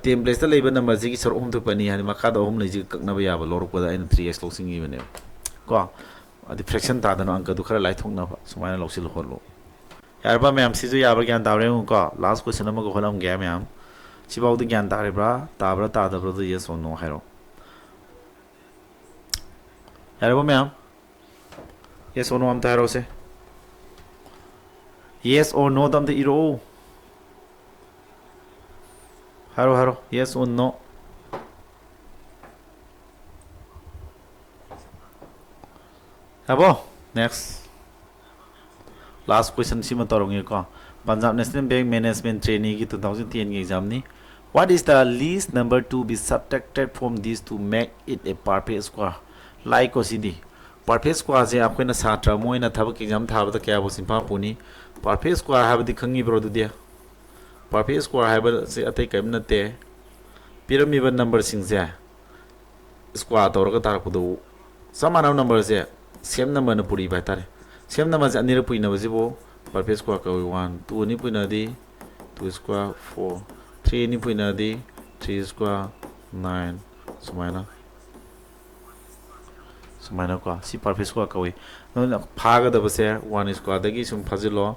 Ten placeꯇ ꯂꯩꯕ numberꯁꯤꯒꯤ ꯁꯔꯨꯛ ꯑꯍꯨꯝ ꯊꯣꯛꯄꯩ ꯑꯅꯤ ꯍꯥꯏꯗꯤ ꯃꯈꯥꯗ ꯑꯍꯨꯝ ꯂꯩꯁꯤꯒ ꯀꯛꯅꯕ ꯌꯥꯕ ꯂꯧꯔꯛꯄꯗ ꯑꯩꯅ three x ꯂꯧꯁꯤꯟꯈꯤꯕꯅꯦꯕ꯫ ꯀꯣ? ꯑꯗꯤ fraction ꯇꯥꯗꯅ ꯑꯪꯀꯗꯨ ꯈꯔ ꯂꯥꯏꯊꯣꯛꯅꯕ ꯁꯨꯃꯥꯏꯅ ꯂꯧꯁꯤꯜꯂꯨ ꯈꯣꯠꯂꯨ꯫ ꯌꯥꯔꯕ ꯃꯌꯥꯝ? ꯁꯤꯁꯨ ꯌꯥꯕ꯭ꯔꯥ ꯒ꯭ꯌꯥꯟ ꯇꯥꯕ꯭ꯔꯥ ꯌꯦꯡꯉꯨꯀꯣ꯫ Last question ꯑꯃꯒ ꯍꯣꯠꯂꯝꯒꯦ ꯃꯌꯥꯝ꯫ ꯁꯤꯐꯥꯎꯗꯤ ꯒ꯭ꯌꯥꯟ ꯇꯥꯔꯤꯕ꯭ꯔꯥ? ꯇꯥꯕ꯭ꯔꯥ ꯇꯥꯗꯕ꯭ꯔꯥꯗꯣ yes or no ꯍꯥꯏꯔꯣ꯫ ꯌꯥꯔꯕ ꯃꯌꯥꯝ? Yes or no ꯑꯝꯇ ꯍꯥꯏꯔꯛꯑꯣꯁꯦ꯫ Yes or no ꯗ ꯑꯝꯇ ꯏꯔꯛꯑꯣ꯫ ꯍꯥꯏꯔꯣ, ꯍꯥꯏꯔꯣ꯫ Yes or no? ꯌꯥꯕꯣ? Next. Last question ꯁꯤꯃ ꯇꯧꯔꯝꯒꯦꯀꯣ꯫ Punjab National Bank Management Traineeꯒꯤ two thousand tenꯒꯤ examꯅꯤ꯫ What is the least number to be subtracted from this to make it a perfect square? ꯂꯥꯏꯀꯣ CD. Perfect squareꯁꯦ ꯑꯩꯈꯣꯏꯅ ꯁꯥꯇ꯭ꯔ ꯑꯃ ꯑꯣꯏꯅ ꯊꯕꯛ exam ꯊꯥꯕꯗ ꯀꯌꯥꯕꯨ ꯆꯤꯟꯐꯥ ꯄꯨꯅꯤ? Perfect square ꯍꯥꯏꯕꯗꯤ ꯈꯪꯉꯤꯕ꯭ꯔꯣ ꯑꯗꯨꯗꯤ? Perfect square ꯍꯥꯏꯕꯁꯦ ꯑꯇꯩ ꯀꯔꯤꯝ ꯅꯠꯇꯦ꯫ ꯄꯤꯔꯝꯃꯤꯕ numberꯁꯤꯡꯁꯦ square ꯇꯧꯔꯒ ꯇꯥꯔꯛꯄꯗꯨ ꯆꯞ ꯃꯥꯟꯅꯕ numberꯁꯦ same numberꯅ ꯄꯨꯔꯤꯕ ꯍꯥꯏꯇꯥꯔꯦ꯫ Same numberꯁꯦ ꯑꯅꯤꯔꯛ ꯄꯨꯏꯅꯕꯁꯤꯕꯨ perfect square ꯀꯧꯏ꯫ One, two ꯑꯅꯤ ꯄꯨꯏꯅꯗꯤ two square four, three ꯑꯅꯤ ꯄꯨꯏꯅꯗꯤ three square nine, ꯁꯨꯃꯥꯏꯅ꯫ ꯁꯨꯃꯥꯏꯅꯀꯣ, ꯁꯤ perfect square ꯀꯧꯏ꯫ ꯑꯗꯨꯅ ꯐꯥꯒꯗꯕꯁꯦ one squareꯗꯒꯤ ꯁꯨꯝ ꯐꯥꯖꯤꯜꯂꯣ꯫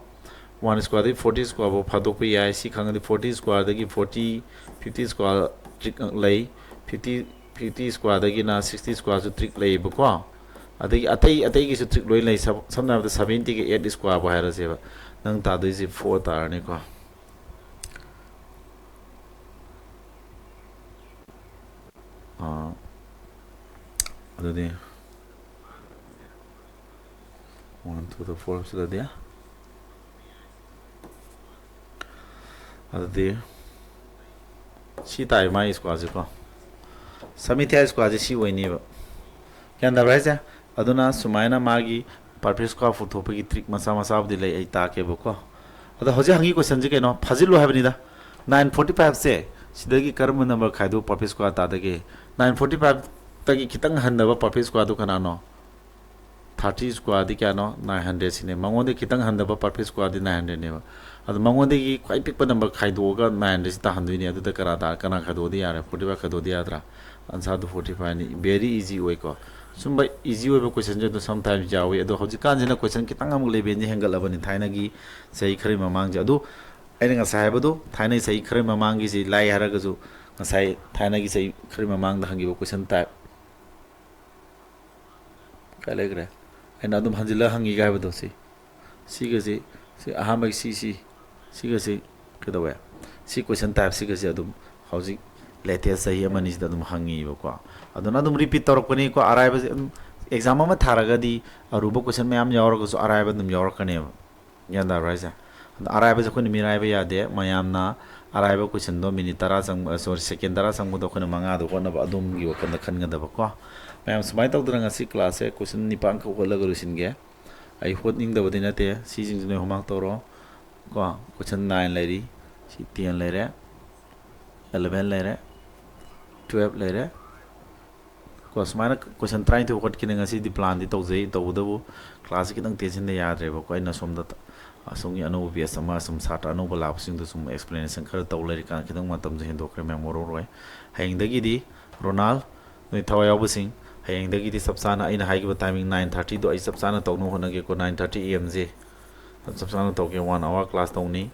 One squareꯗꯒꯤ forty square ꯐꯥꯎ ꯐꯥꯗꯣꯛꯄ ꯌꯥꯏ꯫ ꯁꯤ ꯈꯪꯉꯗꯤ forty squareꯗꯒꯤ forty, fifty square trick ꯂꯩ꯫ Fifty, fifty squareꯗꯒꯤꯅ sixty squareꯁꯨ trick ꯂꯩꯌꯦꯕꯀꯣ꯫ ꯑꯗꯒꯤ ꯑꯇꯩ ꯑꯇꯩꯒꯤꯁꯨ trick ꯂꯣꯏ ꯂꯩ꯫ ꯁꯝ-, ꯁꯝꯅ ꯍꯥꯏꯔꯕꯗ seventyꯒ eight square ꯐꯥꯎ ꯍꯥꯏꯔꯁꯦꯕ꯫ ꯅꯪ ꯇꯥꯗꯣꯏꯁꯦ four ꯇꯥꯔꯅꯤꯀꯣ꯫ ꯑꯥ, ꯑꯗꯨꯗꯤ one to the four ꯁꯤꯗꯗꯤ, ꯑꯗꯨꯗꯤ ꯁꯤ ꯇꯥꯏ ꯃꯥꯒꯤ squareꯁꯦꯀꯣ꯫ Samithya squareꯁꯦ ꯁꯤ ꯑꯣꯏꯅꯤꯕ꯫ ꯒ꯭ꯌꯥꯟ ꯇꯥꯕ꯭ꯔꯥ ꯍꯥꯏꯁꯦ? ꯑꯗꯨꯅ ꯁꯨꯃꯥꯏꯅ ꯃꯥꯒꯤ perfect square ꯄꯨꯊꯣꯛꯄꯒꯤ trick ꯃꯆꯥ ꯃꯆꯥꯕꯨꯗꯤ ꯂꯩ, ꯑꯩ ꯇꯥꯛꯀꯦꯕꯀꯣ꯫ ꯑꯗꯣ ꯍꯧꯖꯤꯛ ꯍꯪꯉꯤ questionꯁꯦ ꯀꯩꯅꯣ? ꯐꯥꯖꯤꯜꯂꯨ ꯍꯥꯏꯕꯅꯤꯗ꯫ Nine forty fiveꯁꯦ ꯁꯤꯗꯒꯤ ꯀꯔꯝꯕ number ꯈꯥꯏꯗꯣꯛ perfect square ꯇꯥꯗꯒꯦ? Nine forty fiveꯇꯒꯤ ꯈꯤꯇꯪ ꯍꯟꯊꯕ perfect squareꯗꯨ ꯀꯅꯥꯅꯣ? ꯊꯥꯔꯇꯤ ꯁ꯭ꯀ꯭ꯋꯥꯔꯗꯤ ꯀꯌꯥꯅꯣ? ꯅꯥꯏꯟ ꯍꯟꯗ꯭ꯔꯦꯠꯁꯤꯅꯦ꯫ ꯃꯉꯣꯟꯗꯒꯤ ꯈꯤꯇꯪ ꯍꯟꯊꯕ ꯄꯔꯐꯦꯛ ꯁ꯭ꯀ꯭ꯋꯥꯔꯗꯤ ꯅꯥꯏꯟ ꯍꯟꯗ꯭ꯔꯦꯠꯅꯦꯕ꯫ ꯑꯗꯣ ꯃꯉꯣꯟꯗꯒꯤ ꯈ꯭ꯋꯥꯏ ꯄꯤꯛꯄ ꯅꯝꯕꯔ ꯈꯥꯏꯗꯣꯛꯑꯒ ꯅꯥꯏꯟ ꯍꯟꯗ꯭ꯔꯦꯠꯁꯤ ꯇꯥꯍꯟꯗꯣꯏꯅꯦ꯫ ꯑꯗꯨꯗ ꯀꯅꯥ ꯇꯥ-, ꯀꯅꯥ ꯈꯥꯏꯗꯣꯛꯑꯗꯤ ꯌꯥꯔꯦ? ꯐꯣꯔꯇꯤ ꯐꯥꯏꯚ ꯈꯥꯏꯗꯣꯛꯑꯗꯤ ꯌꯥꯗ꯭ꯔꯥ? ꯑꯟꯁꯥꯔꯗꯨ ꯐꯣꯔꯇꯤ ꯐꯥꯏꯚꯅꯤ꯫ Very easy ꯑꯣꯏꯀꯣ꯫ ꯁꯨꯝꯕ easy ꯑꯣꯏꯕ questionꯁꯦ ꯑꯗꯨ sometimes ꯌꯥꯎꯏ꯫ ꯑꯗꯣ ꯍꯧꯖꯤꯛꯀꯥꯟꯁꯤꯅ question ꯈꯤꯇꯪ ꯑꯃꯨꯛ levelꯁꯦ ꯍꯦꯟꯒꯠꯂꯕꯅꯤ꯫ ꯊꯥꯏꯅꯒꯤ ꯆꯍꯤ ꯈꯔꯒꯤ ꯃꯃꯥꯡꯁꯦ꯫ ꯑꯗꯨ ꯑꯩꯅ ꯉꯁꯥꯏ ꯍꯥꯏꯕꯗꯣ, ꯊꯥꯏꯅꯒꯤ ꯆꯍꯤ ꯈꯔꯒꯤ ꯃꯃꯥꯡꯒꯤꯁꯤ ꯂꯥꯏ ꯍꯥꯏꯔꯒꯁꯨ, ꯉꯁꯥꯏ ꯊꯥꯏꯅꯒꯤ ꯆꯍꯤ ꯈꯔꯒꯤ ꯃꯃꯥꯡꯗ ꯍꯪꯈꯤꯕ question type ꯀꯥꯏ ꯂꯩꯈ꯭ꯔꯦ? ꯑꯩꯅ ꯑꯗꯨꯝ ꯍꯟꯖꯤꯜꯂꯒ ꯍꯪꯉꯤꯒ ꯍꯥꯏꯕꯗꯣ, ꯁꯤ, ꯁꯤꯒꯁꯤ, ꯁꯤ ꯑꯍꯥꯟꯕꯒꯤ ꯁꯤ, ꯁꯤ, ꯁꯤꯒꯁꯤ ꯀꯩꯗꯧꯋꯦ? ꯁꯤ question typeꯁꯤꯒꯁꯤ ꯑꯗꯨꯝ ꯍꯧꯖꯤꯛ latest ꯆꯍꯤ ꯑꯃ ꯑꯅꯤꯁꯤꯗ ꯑꯗꯨꯝ ꯍꯪꯉꯤꯕꯀꯣ꯫ ꯑꯗꯨꯅ ꯑꯗꯨꯝ repeat ꯇꯧꯔꯛꯄꯅꯤꯀꯣ꯫ ꯑꯔꯥꯏꯕꯁꯦ ꯑꯗꯨꯝ, exam ꯑꯃ ꯊꯥꯔꯒꯗꯤ ꯑꯔꯨꯕ question ꯃꯌꯥꯝ ꯌꯥꯎꯔꯒꯁꯨ ꯑꯔꯥꯏꯕ ꯑꯗꯨꯝ ꯌꯥꯎꯔꯛꯀꯅꯦꯕ꯫ ꯒ꯭ꯌꯥꯟ ꯇꯥꯕ꯭ꯔꯥ ꯍꯥꯏꯁꯦ? ꯑꯗꯣ ꯑꯔꯥꯏꯕꯁꯦ ꯑꯩꯈꯣꯏꯅ ꯃꯤꯔꯥꯏꯕ ꯌꯥꯗꯦ꯫ ꯃꯌꯥꯝꯅ ꯑꯔꯥꯏꯕ questionꯗꯣ minute ꯇꯔꯥ ꯆꯪꯕ, sorry, second ꯇꯔꯥ ꯆꯪꯕꯗꯣ ꯑꯩꯈꯣꯏꯅ ꯃꯉꯥꯗꯣ ꯍꯣꯠꯅꯕ, ꯑꯗꯣꯝꯒꯤ ꯋꯥꯈꯜꯗ ꯈꯟꯒꯗꯕꯀꯣ꯫ ꯃꯌꯥꯝ ꯁꯨꯃꯥꯏꯅ ꯇꯧꯗꯅ ꯉꯁꯤ classꯁꯦ question ꯅꯤꯄꯥꯟꯈꯛ ꯍꯣꯠꯂꯒ ꯂꯣꯏꯁꯤꯟꯒꯦ꯫ ꯑꯩ ꯍꯣꯠꯅꯤꯡꯗꯕꯗꯤ ꯅꯠꯇꯦ꯫ ꯁꯤꯁꯤꯡꯁꯤ ꯅꯣꯏ homework ꯇꯧꯔꯣ ꯀꯣ꯫ Question nine ꯂꯩꯔꯤ, ꯁꯤ ten ꯂꯩꯔꯦ, eleven ꯂꯩꯔꯦ, twelve ꯂꯩꯔꯦ꯫ ꯀꯣ, ꯁꯨꯃꯥꯏꯅ question ꯇꯔꯥꯅꯤꯊꯣꯏ ꯍꯣꯠꯀꯦꯅ ꯉꯁꯤꯗꯤ planꯗꯤ ꯇꯧꯖꯩ꯫ ꯇꯧꯕꯇꯕꯨ classꯁꯤ ꯈꯤꯇꯪ ꯇꯦꯟꯁꯤꯟꯗ ꯌꯥꯗ꯭ꯔꯦꯕꯀꯣ꯫ ꯑꯩꯅ ꯁꯣꯝꯗ ꯇ-, ꯑꯁꯣꯝꯒꯤ ꯑꯅꯧꯕ batch ꯑꯃ, ꯁꯨꯝ ꯁꯥꯇ꯭ꯔ ꯑꯅꯧꯕ ꯂꯥꯛꯄꯁꯤꯡꯗꯣ ꯁꯨꯝ explanation ꯈꯔ ꯇꯧ ꯂꯩꯔꯤꯀꯥꯟꯗ ꯈꯤꯇꯪ ꯃꯇꯝꯁꯨ ꯍꯦꯟꯗꯣꯛꯈ꯭ꯔꯦ, ꯃꯌꯥꯝ ꯋꯥꯔꯧꯔꯣꯏ꯫ ꯍꯌꯦꯡꯗꯒꯤꯗꯤ ꯔꯣꯅꯥꯜ, ꯅꯣꯏ ꯊꯋꯥꯏ ꯌꯥꯎꯕꯁꯤꯡ, ꯍꯌꯦꯡꯗꯒꯤꯗꯤ ꯆꯞ ꯆꯥꯅ ꯑꯩꯅ ꯍꯥꯏꯈꯤꯕ timing nine thirtyꯗꯣ ꯑꯩ ꯆꯞ ꯆꯥꯅ ꯇꯧꯅꯕ ꯍꯣꯠꯅꯒꯦꯀꯣ꯫ Nine thirty A M ꯁꯦ ꯆꯞ ꯆꯥꯅ ꯇꯧꯒꯦ, one hour class ꯇꯧꯅꯤ꯫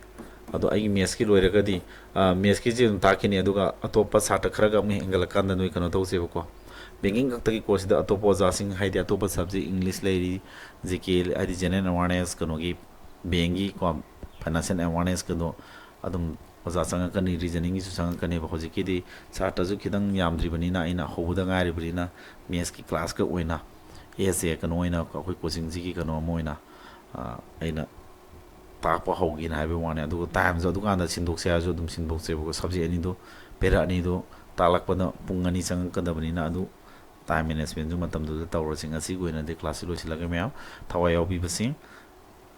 ꯑꯗꯣ ꯑꯩꯒꯤ mathsꯀꯤ ꯂꯣꯏꯔꯒꯗꯤ, ꯑ, mathsꯀꯤꯁꯤ ꯑꯗꯨꯝ ꯇꯥꯛꯈꯤꯅꯤ, ꯑꯗꯨꯒ ꯑꯇꯣꯞꯄ ꯁꯥꯇ꯭ꯔ ꯈꯔꯒ ꯑꯃꯨꯛ ꯍꯦꯟꯒꯠꯂꯀꯥꯟꯗ ꯅꯣꯏ ꯀꯩꯅꯣ ꯇꯧꯁꯦꯕꯀꯣ꯫ Banking ꯈꯛꯇꯒꯤ courseꯁꯤꯗ ꯑꯇꯣꯞꯄ ꯑꯣꯖꯥꯁꯤꯡ, ꯍꯥꯏꯗꯤ ꯑꯇꯣꯞꯄ subject, English ꯂꯩꯔꯤ, G K, ꯍꯥꯏꯗꯤ general awareness, ꯀꯩꯅꯣꯒꯤ, bankꯀꯤ ꯀꯣ, financial awareness ꯀꯗꯣ ꯑꯗꯨꯝ ꯑꯣꯖꯥ ꯆꯪꯉꯛꯀꯅꯤ, reasoningꯒꯤꯁꯨ ꯆꯪꯉꯛꯀꯅꯦꯕ꯫ ꯍꯧꯖꯤꯛꯀꯤꯗꯤ ꯁꯥꯇ꯭ꯔꯁꯨ ꯈꯤꯇꯪ ꯌꯥꯝꯗ꯭ꯔꯤꯕꯅꯤꯅ, ꯑꯩꯅ ꯍꯧꯕꯗ ꯉꯥꯏꯔꯤꯕꯅꯤꯅ mathsꯀꯤ classꯀ ꯑꯣꯏꯅ, ꯑꯦꯁ ꯑꯦ, ꯀꯩꯅꯣ ꯑꯣꯏꯅ ꯑꯩꯈꯣꯏ coachingꯁꯤꯒꯤ ꯀꯩꯅꯣ ꯑꯃ ꯑꯣꯏꯅ, ꯑ, ꯑꯩꯅ ꯇꯥꯛꯄ ꯍꯧꯒꯦꯅ ꯍꯥꯏꯕꯒꯤ ꯋꯥꯅꯤ꯫ ꯑꯗꯨꯒ timeꯁꯨ ꯑꯗꯨꯀꯥꯟꯗ ꯁꯤꯟꯗꯣꯛꯁꯦ ꯍꯥꯏꯔꯁꯨ ꯑꯗꯨꯝ ꯁꯤꯟꯗꯣꯛꯁꯦꯕꯀꯣ꯫ Subject ꯑꯅꯤꯗꯣ, period ꯑꯅꯤꯗꯣ ꯇꯥꯛꯂꯛꯄꯗ ꯄꯨꯡ ꯑꯅꯤ ꯆꯪꯉꯛꯀꯗꯕꯅꯤꯅ, ꯑꯗꯨ time managementꯁꯨ ꯃꯇꯝꯗꯨꯗ ꯇꯧꯔꯁꯤ꯫ ꯉꯁꯤꯒꯤ ꯑꯣꯏꯅꯗꯤ classꯁꯤ ꯂꯣꯏꯁꯤꯜꯂꯒꯦ ꯃꯌꯥꯝ꯫ ꯊꯋꯥꯏ ꯌꯥꯎꯕꯤꯕꯁꯤꯡ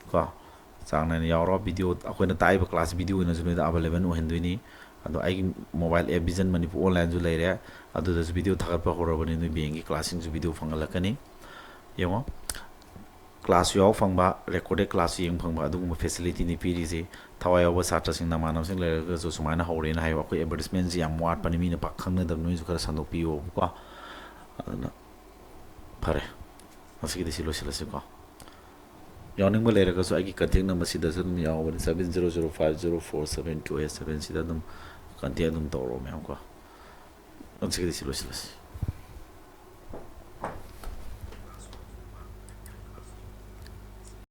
ꯀꯣ, ꯆꯥꯡ ꯅꯥꯏꯅ ꯌꯥꯎꯔꯣ꯫ Video, ꯑꯩꯈꯣꯏꯅ ꯇꯥꯛꯏꯕ class video ꯑꯣꯏꯅꯁꯨ ꯅꯣꯏꯗ available ꯑꯣꯏꯍꯟꯗꯣꯏꯅꯤ꯫ ꯑꯗꯣ ꯑꯩꯒꯤ mobile app Vision Manipur Onlineꯁꯨ ꯂꯩꯔꯦ, ꯑꯗꯨꯗꯁꯨ video ꯊꯥꯒꯠꯄ ꯍꯧꯔꯕꯅꯤ꯫ ꯅꯣꯏ bankꯀꯤ classꯁꯤꯡꯁꯨ video ꯐꯪꯍꯜꯂꯛꯀꯅꯤ꯫ ꯌꯦꯡꯉꯣ, class ꯌꯥꯎꯕ ꯐꯪꯕ, recorded class ꯌꯦꯡꯕ ꯐꯪꯕ, ꯑꯗꯨꯒꯨꯝꯕ facility ꯅꯤ ꯄꯤꯔꯤꯁꯦ꯫ ꯊꯋꯥꯏ ꯌꯥꯎꯕ ꯁꯥꯇ꯭ꯔꯁꯤꯡ, ꯅꯃꯥꯟꯅꯕꯁꯤꯡ ꯂꯩꯔꯒꯁꯨ ꯁꯨꯃꯥꯏꯅ ꯍꯧꯔꯦꯅ ꯍꯥꯏꯌꯣ꯫ ꯑꯩꯈꯣꯏ advertisement ꯁꯤ ꯌꯥꯝ ꯋꯥꯠꯄꯅꯤ, ꯃꯤꯅ ꯄꯥꯛ ꯈꯪꯅꯗꯕ, ꯅꯣꯏꯁꯨ ꯈꯔ ꯁꯟꯗꯣꯛꯄꯤꯌꯣꯕꯀꯣ꯫ ꯑꯗꯨꯅ ꯐꯔꯦ, ꯉꯁꯤꯒꯤꯗꯤ ꯁꯤ ꯂꯣꯏꯁꯤꯜꯂꯁꯤꯀꯣ꯫ ꯌꯥꯎꯅꯤꯡꯕ ꯂꯩꯔꯒꯁꯨ ꯑꯩꯒꯤ contact number ꯁꯤꯗꯁꯨ ꯑꯗꯨꯝ ꯌꯥꯎꯕꯅꯤ, seven zero zero five zero four seven two eight seven꯫ ꯁꯤꯗ ꯑꯗꯨꯝ contact ꯑꯗꯨꯝ ꯇꯧꯔꯣ ꯃꯌꯥꯝ ꯀꯣ꯫ ꯉꯁꯤꯒꯤꯗꯤ ꯁꯤ ꯂꯣꯏꯁꯤꯜꯂꯁꯤ꯫